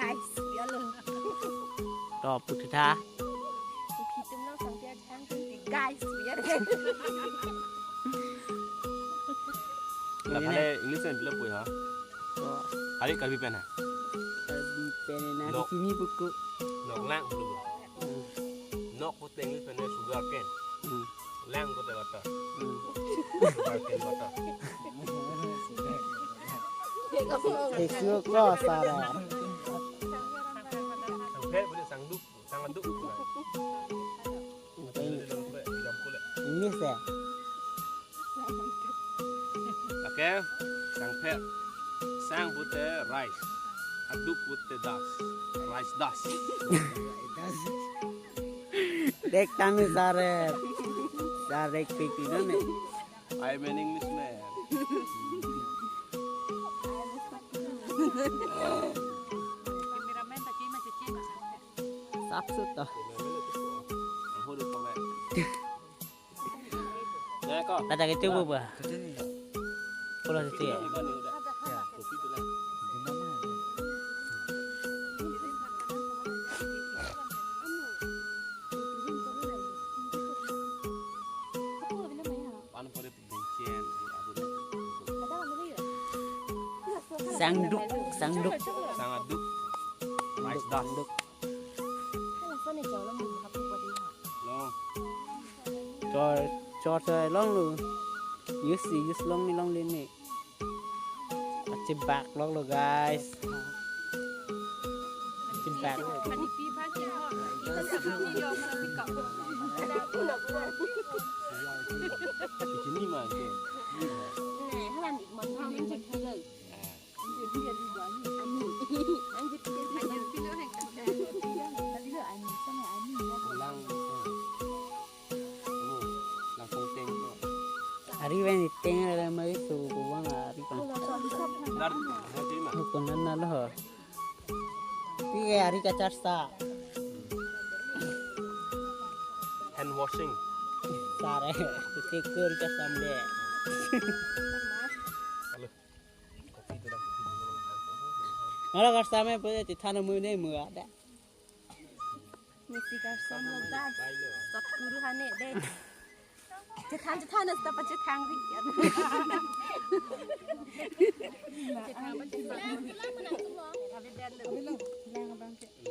Guys, ya lo. To, putitha. Guys, ya. Lapen English pen pilo pui ha. Oh. Hari Karbi pen ha. Karbi pen na. No. Di sini buku. Nok lang dulu. Hmm. Nok pute English pen sugar cane. Hmm. Lang pute water. Hmm. Sugar cane water. Esok lo sara. Sangphe boleh sangduk, sangduk. Ini sih. Okay, sangphe, sang pute rice, aduk pute das, rice das. Dek tami sare, sare piki na ne. I am an Englishman. Sapsut to. Tata ke chubu ba. Pulo chuti ya. Sangduk, sangduk. Sangaduk. Sangduk. Long. Chor, chor, chor, long lo. Use, use long ni, long ni. Achibak long lo, guys. Achibak. Ini mah. Lang, lang pungting tu. Ari pen iteng ada mai su kuang ari kan. Dar, nanti mah. Hukum nan lo. Ini ari kacar sa. Hand washing. Sare, kutekur kasam de. Halo. Halo, kasam e, pwede tithan amu ne mu ada. Misi kasam lo, guys. Satguru hane de. Chethan, chethan, nasta pa chethan ri. Chethan pa chethan.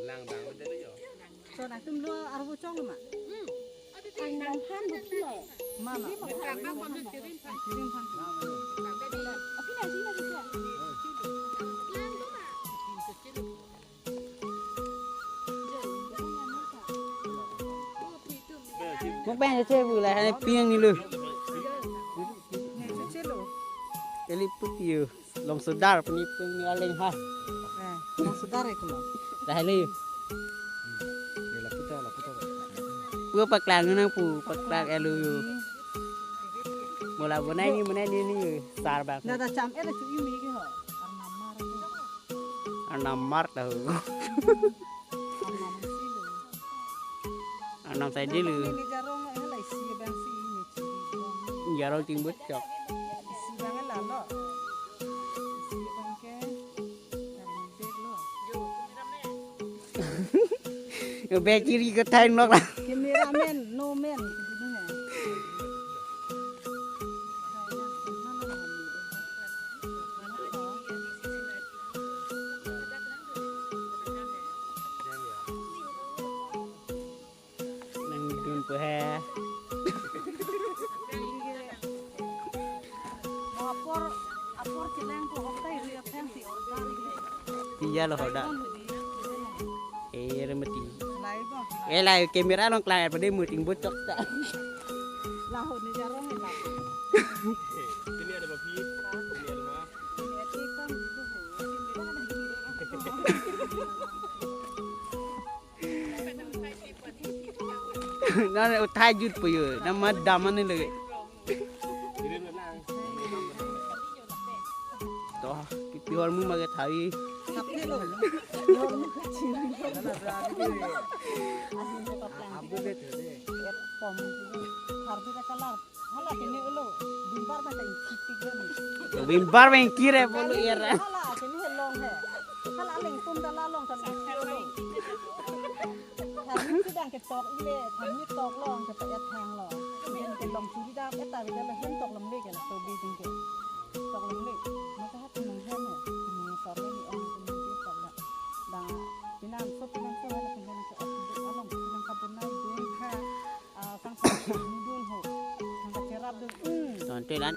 Lang bang de yo. So, nangtum lo arvo chong lo ma? Ang nang phan lo kilo. Mama. Kirim phan. Kirim phan. Aphi na sih lagi dia. Mukbang aja cek bu lah, ini piang ni lo. Ini cuci lo. Kali putih yo. Long sudar puni puni aleng ha. Eh, long sudar itu lo. Dah le. Dia laputa, laputa. Pu paklang nang pu, paklang elu yo. Mola bonai ni, bonai ni ni, sar bang. Nada cham ele chu imi ke ho. Arnam mar tu. Arnam mar tahu. Arnam si lo. Arnam sai di lo. Ini jarong eh lai si bang si ini. Jarong ting bocok. Si bang la lo. Si bang ke. Bek kiri ke thai nok la. Cameraman, no man. Nangdun pu he. Apor, apor cheleng ko oktai ri apeng si order. Iya lo hoda. Eh, remeti. Live ba? Eh, live camera long klang pada muting bocok ta. Laho ni jarong ni lah. Ini ada babi, ini ada mah. Ini ada ikan gitu. Ini ada ikan. Nang uthai jut po yo, nang madam ani lagi. To, kipi hormu mage thai. Hala kini ulo, bimbar bata ingkir tiglo ni. Bimbar bata ingkir eh, bolu er. Hala kini he long he. Hala aleng tum dala long kan ingkir ulo. Tharmi si dang ketok ile, tharmi tok long ke payat hang long. Yen ke long churi dak, eta bida le hem tok longle ke la, so bi ding ke. Tok longle. Masa hat tumong hem he. Tumong sar le ni ong tumong di tok dak. Dang pinang so pinang so hala pinang so ap along pinang kapun nai dun ha. Tonte lan.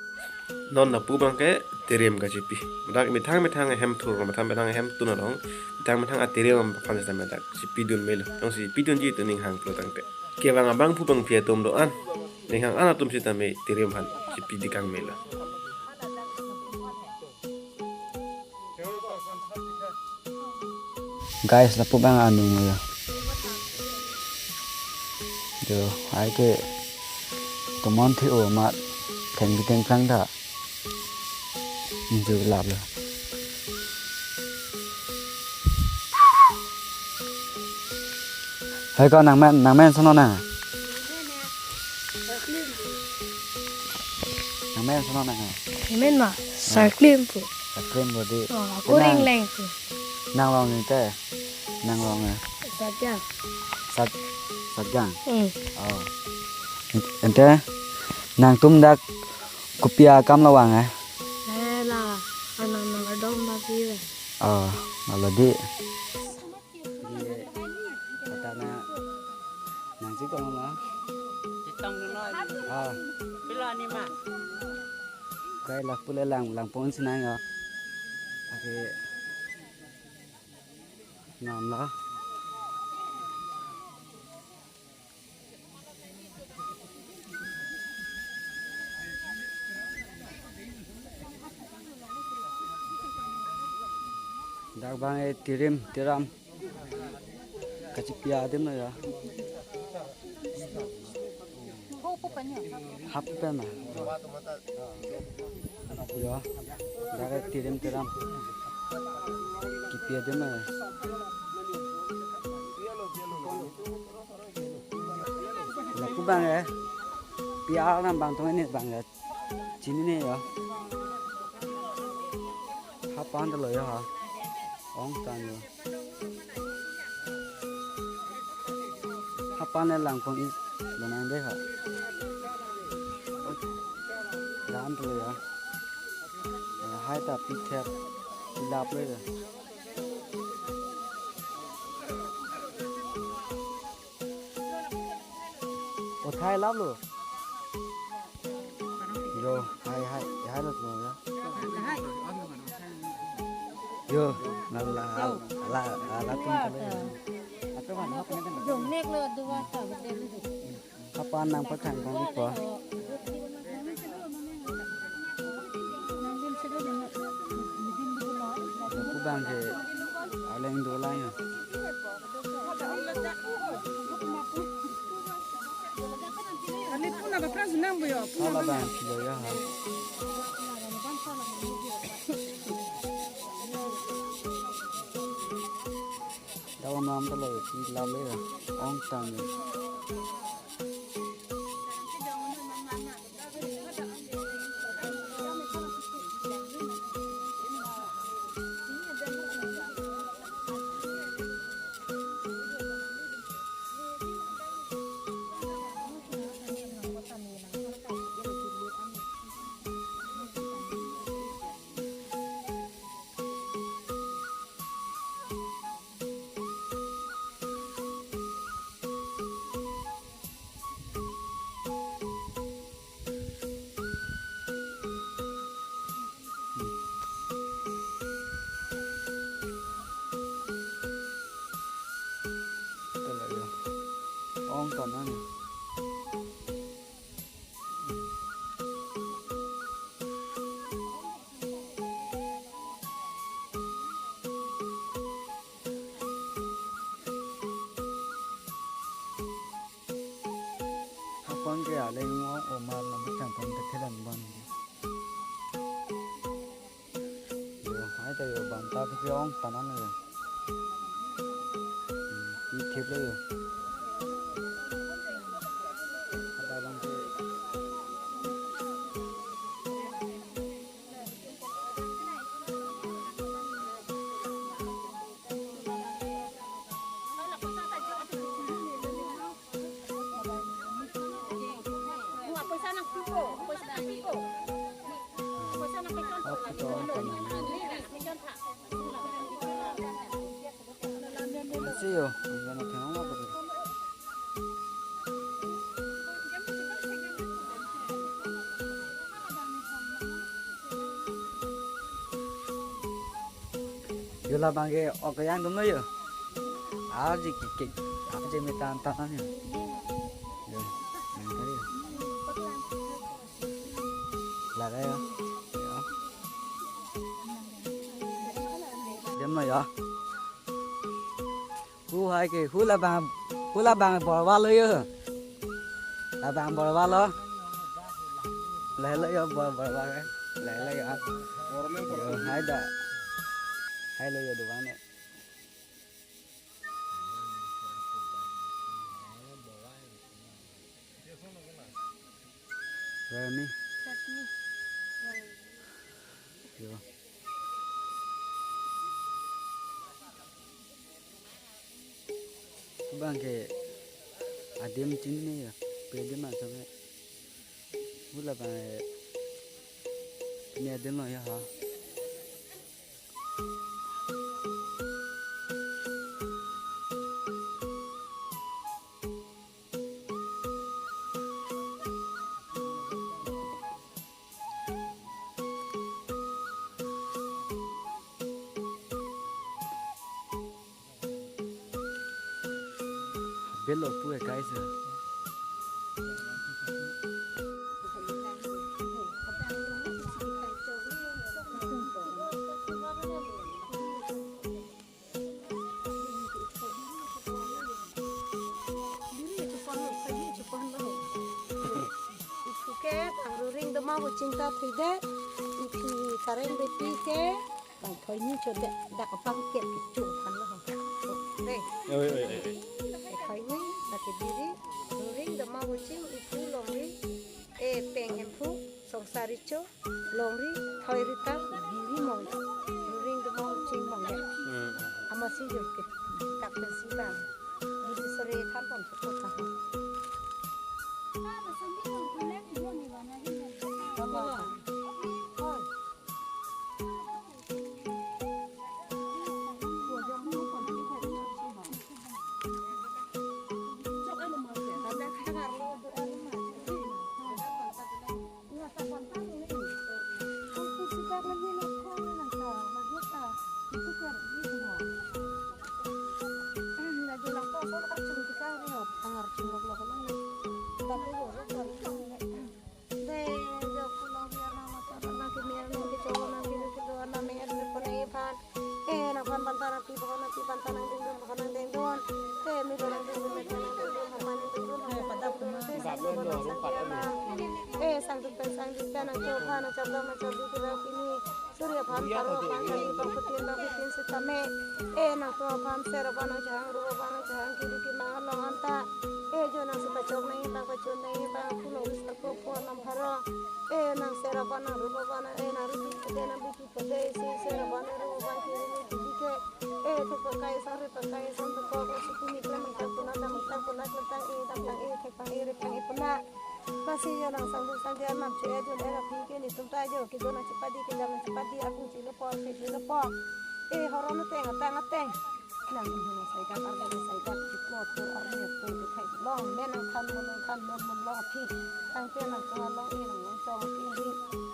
Non lapu abang ke tirim kachipi. Dak methang methang hem thur, methang methang hem tun along, methang methang atirim aphan sitame dak chipidun melo. Jongsi pidunji tu ning hang pulo tangte. Kevang abangphu bangphi atum do-an, ning hang an atum sitame tirim aphan chipidi kang melo. Guys, lapu abang anung ya. Jo, hai ke tomon thi o mat theng theng thang tha. Ju lap lo. Hai ko nangmen, nangmen sono na. Nangmen sono na. Amen ma. Sarklim pu. Sarklim pu di. Oh, kuring leng pu. Nang long ni te. Nang long eh. Satjang. Sat, Satjang. Hmm. Oh. Ente nangtum dak kopi akam lo vang eh. Eh la, anang nang adong ma si ve. Oh, alo di. Di kata na nang si kong ma. Sitong no. Ah. Pilo ni ma. Kai lapu le lang, lang pon sinang yo. Ake nam la. Dak bang eh tirim, tiram. Kachipi adim lo ya. Hap pen na. Yo. Dak eh tirim tiram. Kipi adim lo ya. Lapu bang eh. Pi anam bang tong ini bang eh. Chini ne yo. Hapan ta lo yo ha. Ong tan yo. Hapan le lang pon i lo nang de ha. Dan ta lo yo. Hai ta pi thep pi lap le yo. O thai lap lo. Yo, hai, hai, hai lo lo ya. Yo, la la la la tum kalo. Jong nek lo dua ta betul. Kapan nang pathang kong ipo. Kubang ke aleng dolang ya. Ani puna ba pras nang boyo. Sala bang kilo ya ha. Dawa nam ta lo ti la le ya. Ong tang ya. Ong kanan. Anke aleng ong omar lam chang pon te thelan ban. Yo, ai ta yo ban ta phi ong tanan yo. Hmm, pi thip lo yo. Ada bang ke. Masih yo, yang mau tengok apa tuh? Yo labang ke ok yang dum lo yo. Aji kikik, apa je metan tangan yo. Yo, yang tadi yo. Lada yo. Yo. Dum lo yo. Hu hai ke, hu labang, hu labang borwa lo yo. Labang borwa lo. Lele yo bor, borwa ke. Lele yo. Yo, hai da. Hai lo yo dukan ne. Rami. Yo. Bang ke adim chinine ya, pe adim asam ya. Hu labang ke, ini adim lo ya ha. Belo pu e kai sa. Ipu ke tang ruring doma huching ta thuide, ipi kareng bepi ke tang thoi ni chode, dak apang ke pichu aphan lo. Re. Oi, oi, oi, oi. E thoi ni, dak ke biri, ruring doma huching, ipu longri, e peng hemphu, songsari cho, longri, thoi rita, biri mong. Ruring doma huching mong ya. Hmm. Amatsi jo ke, tak pensi bang. Biri sore than pon pon pon. Dei, jo pulo biar nama tara na ke mer na ke chogo na biru ke do na mer me pone iphan. Eh, nangphan panta nangpi pon nangpi panta nangdingdun pon nangdingdun. Eh, me do nangdingdun me pon nangdingdun pon nangdingdun pon nangdingdun. Eh, sangduk pen sangduk pen nangcho phan nangchok dam nangchok di kira kini. Suri aphan, paro aphan, kali aphan, phutin aphan, phutin sitame. Eh, nangtum aphan, ser aphan nangchehang, ru aphan nangchehang, kiri kimang along anta. Eh, jo nangsi pachok nangji, bang pachun nangji, bang pulo bis ako pon nang pharo. Eh, nang ser aphan, nang ru aphan, eh, nang ru pi pade, nang bi pi pade, isi ser aphan, nang ru aphan, kiri ni kiri ke. Eh, thek pakai sang, ri pakai sang, thek ko, ko, suku ni, ko, nang tak puna, nang tak puna, nang tak, eh, tak, tak, eh, thek pang, eh, ri pang, eh, puna. Lasi jo nang sangduk sangdi anam che ajo nera pi ke netum ta jo kedo nangchepadi kejam nangchepadi akung chilo po ke chilo po. Eh, horon ateng atang ateng. Nang ijo nang saidak arga nang saidak chiklo tur arni tur ke thai long men nang than mon nang than mon mon long aphi. Tangte nang chong along eh nang long chong aphi ri.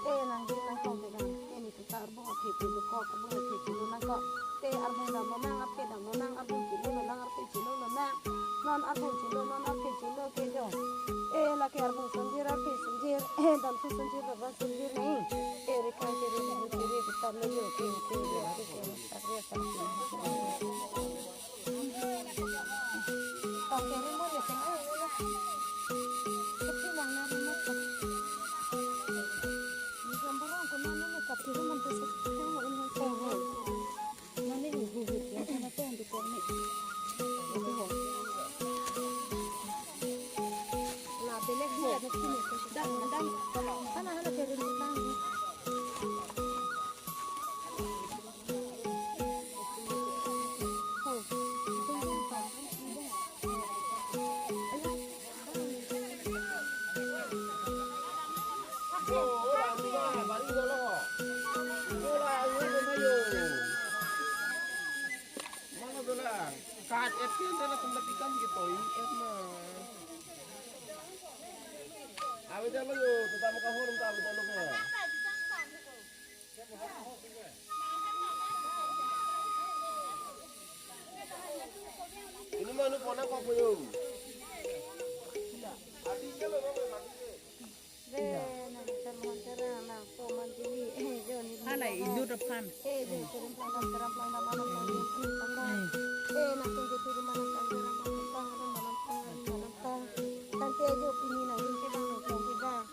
Eh, nang ding nang chong ke nang ke netum ta arbong aphi ke dukok arbong aphi chilo nangkok. Te arbong damlo nang, aphi damlo nang, arbong chilo lo nang, aphi chilo lo nang. Non arbong chilo, non aphi chilo ke jo. Eh, lake arbong sonjir, aphi sonjir, eh, damthu sonjir, baba sonjir nai. Eh, rekang kiri, kiri, kiri, kitar lo jo, kiri, kiri, kiri, kiri, kiri, kiri, kiri. Tong kiri mo le teng ai lo. Kat et pen latum lapi kam ketoin et ma. Avedetlo yo, tetap kahor ta avedetlo ke. Ini manu pona kopo yo. Ati ke lo, lo, lo, ati ke. Ve, nang termohon terang, nang toman tili, eh, jo ni. Hala, idu depan. Eh, jo, terang pelang, terang pelang, nama, nama, nama, nama, nama. Eh, nang tungke tili, mana, mana, mana, mana, mana, mana, mana, mana, mana. Tangke jo pini nang ring ke bang, nang tungke bang.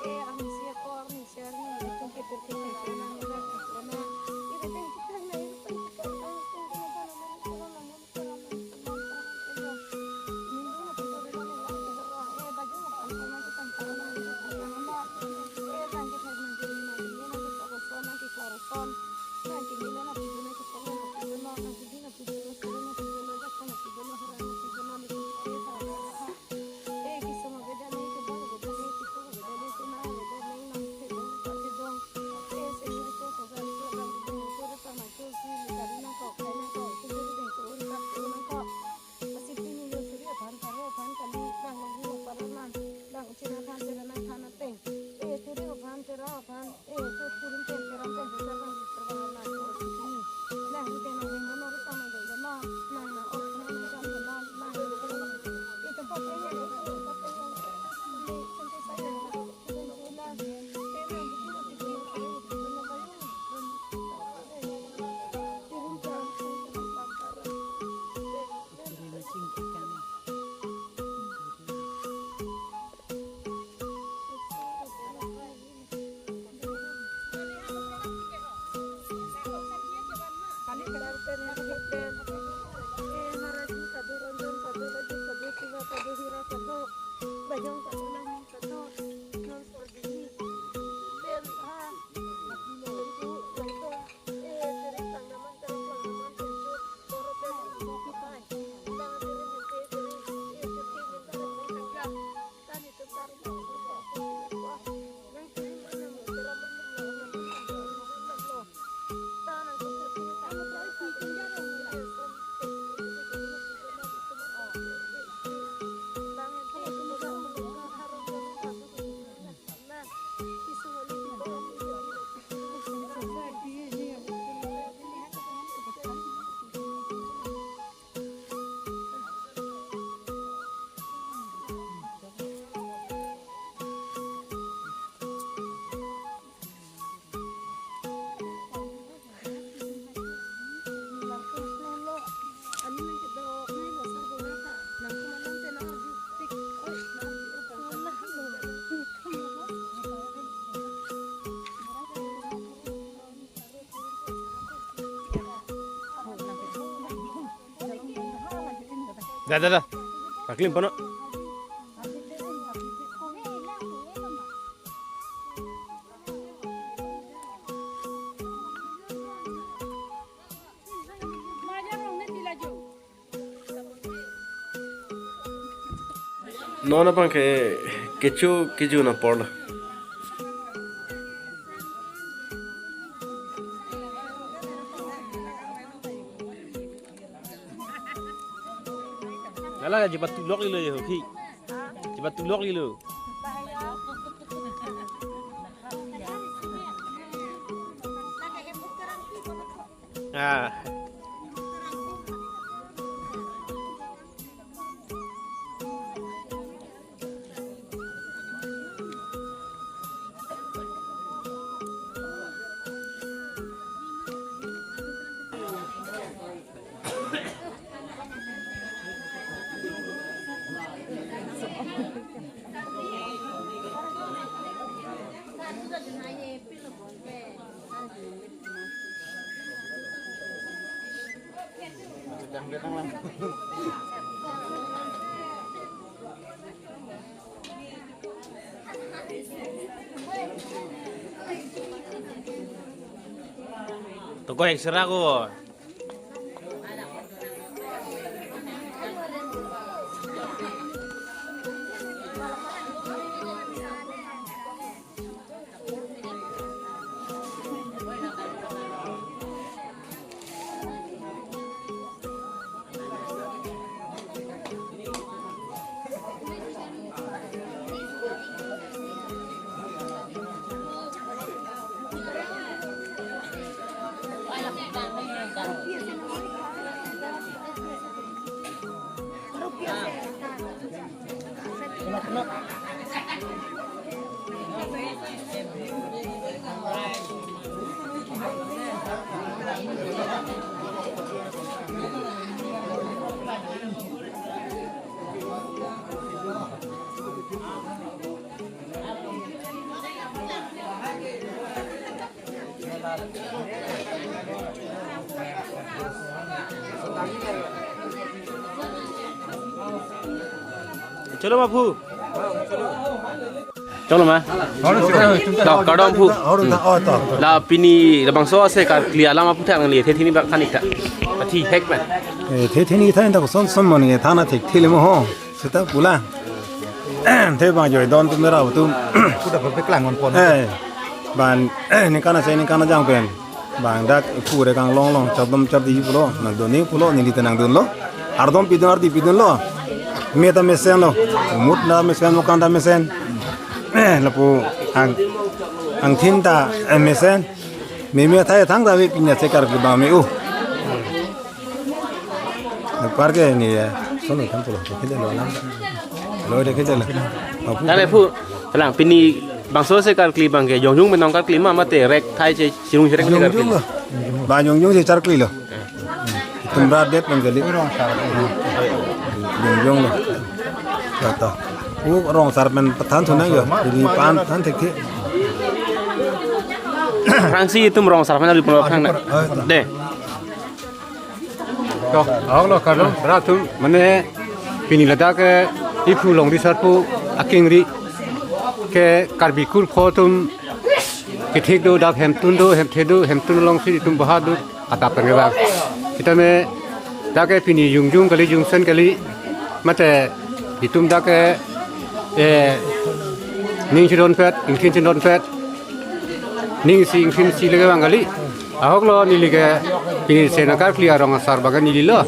Eh, ang isi akor, ni share ni, nang tungke terke, nang share, nang, nang, nang, nang. Ira teng kita, nang, ira teng kita, nang, nang, nang, nang, nang, nang, nang. Da, da, da. Paklim pono. Non abang ke kecho kejun apor lo. Hala, jipat tulok ilo ya, Hoki. Jipat tulok ilo. Ah. Toko ek serak ko. Cholo ma phu. Cholo ma. Dak kardom phu. Dak pini labangso ase karkli alam aphuthak nangli the thini bak thanik ta. Athi hek man. Eh, the thini than ta son son mon nge thana thik thili mo ho. Seta pula. The bang joi don tum ra tum. Kuda pe klang on pon. Eh. Ban, eh, ningkan ase ningkan ajang pen. Bang dak pure kang long long chardom chardi pulo. Nang doni pulo neli tenang dunlo. Ardom pidun ardi pidunlo. Me ta mesen lo. Mut na mesen, mokan ta mesen. Eh, lapu ang angthin ta, eh, mesen. Me me thai thang ta ve pinya chekar ke ba me u. Parke ni ya. Sono kan pulo. Kita lo lang. Lo de kita lo. Tane phu, lang pini bangso se karkli bang ke jongjung menong karkli ma mate rek thai che sirung sirek karkli. Jongjung lo. Ba jongjung se karkli lo. Itum rat det bang kali. Jongjung lo. Kata. U rong sar pen pathan thunang yo. Jadi pan than thek thek. Rangsi itum rong sar pen di pulo khang na. De. To, ahok lo kardom, rat atum, mane pini ladak ke iphu longri sarpo akengri ke Karbi kurpho atum kethek do, dak hemtun do, hemthe do, hemtun alongsi itum baha do, atap pen kevang. Sitame dak ke pini jongjung kali, jongsen kali, mate itum dak ke, eh, ning chedonpet, ingthin chedonpet, ning isi ingthin isi leke bang kali. Ahok lo neli ke pini se nangkarkli arong asar bang ke neli lo.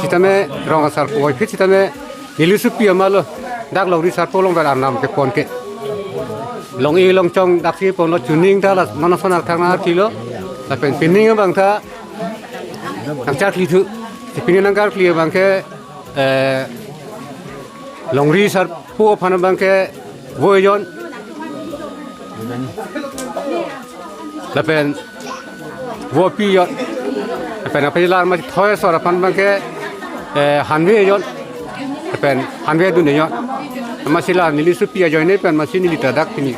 Sitame rong asar puvoiphit sitame neli supi ama lo. Dak longri sarpo along ber arnam kepon ke. Long-e longchong daksi ponlo, chuning ta la manason arthak nangkarkli lo. Lapen pining abang ta nangcharkli thu. Si pini nangkarkli abang ke, eh, longri sarpo aphan abang ke vo ejon. Lapen vopi ejon. Lapen aphi lar ma thoi asor aphan abang ke, eh, hanve ejon. Lapen hanve dun ejon. Amatsi la neli supi ajoine pen amatsi neli ta dak pini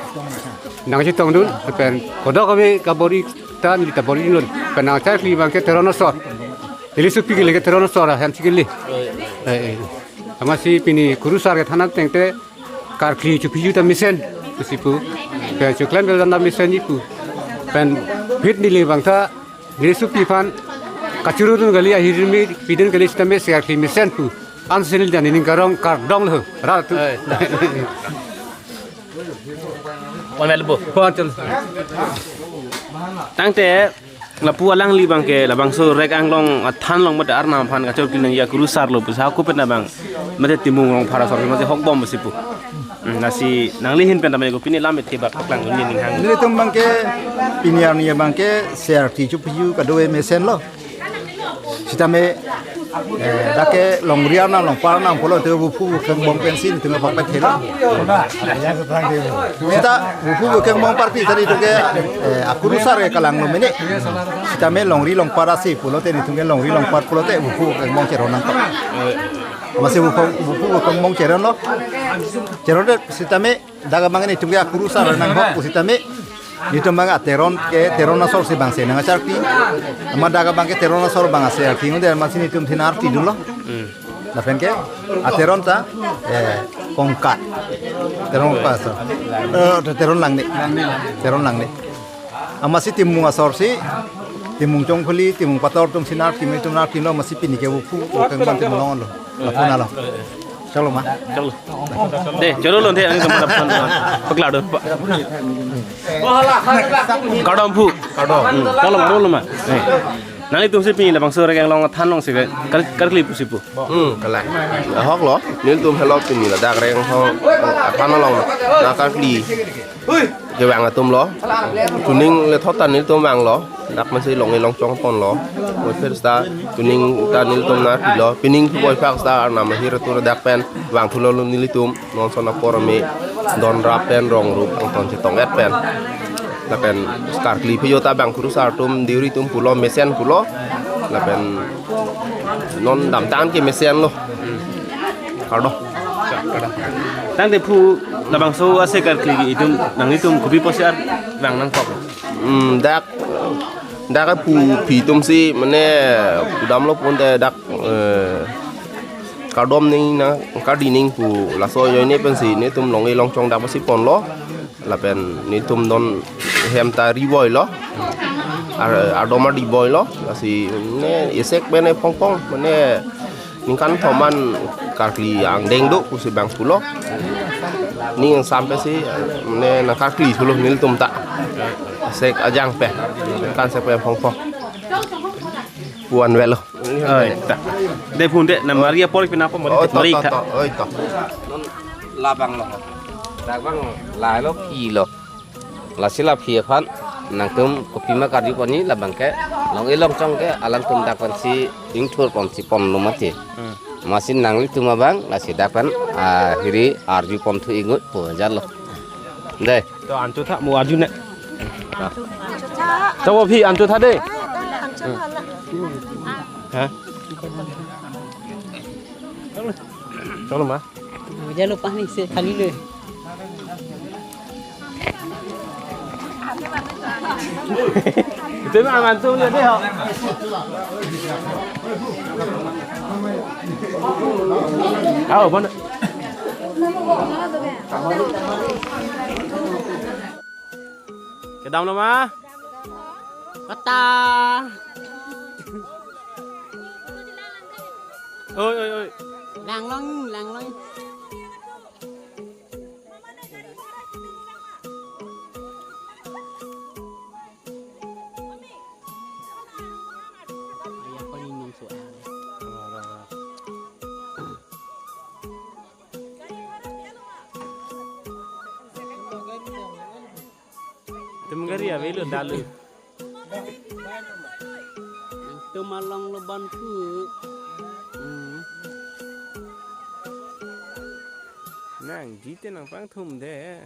nangchetong dun. Lapen kodok ave kabor-i ta neli ta bor-i dun. Lapen nangcharkli abang ke teron asor. Neli supi kele ke teron asor ahem si kele. Eh, eh. Amatsi pini kurusar kethan ateng te karkli chopiju ta mesen pusi pu. Pen choklem bel ta mesen ji pu. Pen phit neli abang ta neli supi aphan kachuru dun kali, ahirmi pidun kali sitame se karkli mesen pu. Ansi neli ta nening karong kardom lo. Rat atum. Oi. Pon mel bu. Pon chal. Tangte lapu alangli abang ke labangso rek anglong athan along mate arnam aphan kachor kilang ya kurusar lo pusi hako pen abang mate Timung Rongphar asor mate hokbom pusi pu. Hmm, lasi nangli ahin pen tame ko pini lam ethe bak paklang dun ning hang. Nelitum abang ke pini arni abang ke se karkli chopiju kado-e mesen lo. Sitame, eh, dak ke longri arnam longpar arnam pulote vuphu vukeng bong pensi nelitum bak pen thelo. Sita vuphu vukeng bong parpi tadi itum ke, eh, akurusar ke kalang lo mene. Sitame longri longpar ase pulote nelitum ke longri longpar pulote vuphu vukeng bong cheron nangkok. Amatsi vuphu, vuphu vukeng bong cheron lo. Cheron de sitame dak abang nelitum ke akurusar nanghok pusitame nelitum abang ateron ke teron asor si abang se nangcharkli. Amat dak abang ke teron asor abang ase arki unde amatsi nelitum thin arti dunlo. Hmm. Lapen ke ateron ta, eh, Kongkat. Teron Kongkat asor. Eh, teron Langne. Teron Langne. Amatsi Timung asor si, Timung Chongphuli, Timung Pator atum si narki, nelitum narki lo, amatsi pini ke vuphu vukeng bong Timung lo. Lapu na lo. Chalo ma. Chalo. De, chalo lo de, ang kamu dapat. Pakla do. Kardom phu. Kardom. Hmm, chalo ma, chalo ma. Eh. Nanglitum si pini labangso rek anglong athan along si ke kar-, karkli pusi pu. Hmm, kalang. Ahok lo, nelitum helo pini ladak rek anglong athan along nangkarkli kevang atum lo. Chuning le thot ta nelitum vanglo. Dak amatsi long-e longchong ponlo. Boi phir seta, pining ta nelitum nangpilo, pining boi phak seta, arnam ahir atur dak pen, vangthulo nelitum, non son apor me, don rap pen, rong rup, ton chetong et pen. Lapen, karkli phe jo ta bang kurusar atum, deuri atum pulo, mesen pulo, lapen, non damtang ke mesenlo. Kardom. Tangte phu labangso ase karkli atum, nanglitum kopi pusi ar vang nangkok. Hmm, dak, dak aphu aphi atum si mane pudamlo pon te dak, eh, kardom ning nang, kardi ning pu laso ajoine pensi netum long-e longchong dak pasi ponlo. Lapen netum don hem ta ri boilo. Ar, ardom ardi boilo. Lasi ne esek mane phong phong mane ningkan thom an karkli angdeng do pusi bang pulo. Ning sampai si ne nang karkli thulo nelitum ta. Sek ajang pen. Kan sek pen phong phong. Puan velo. Oi, ta. De phun de, na Maria pori pina po, mari Oh, tek to, mari to, ta. To. Oi, to. Non labang lo. Labang lailo kilo. Lasi la phi aphan nangtum kopima karju pon ni labang ke long-e longchong ke alangtum dak pensi ingthur ponsi ponlo mati. Hmm. Masi nanglitum abang lasi dak pen, ah, hiri arju ponthu ingut pu ajar lo. De. To anchotha mo arju ne. Chabo phi anchotha de. Ha? Chalo ma. Jalo pani se khali le. Itu mah mantu ya deh. Aw, mana? Kedam lo ma? Kata. Oi, oi, oi. Langlong, langlong. Ayah ko ninong soal. Itum gari avelo dalu. Nangtum along lo ban pu. Hmm. Nangji te nangpangthum de.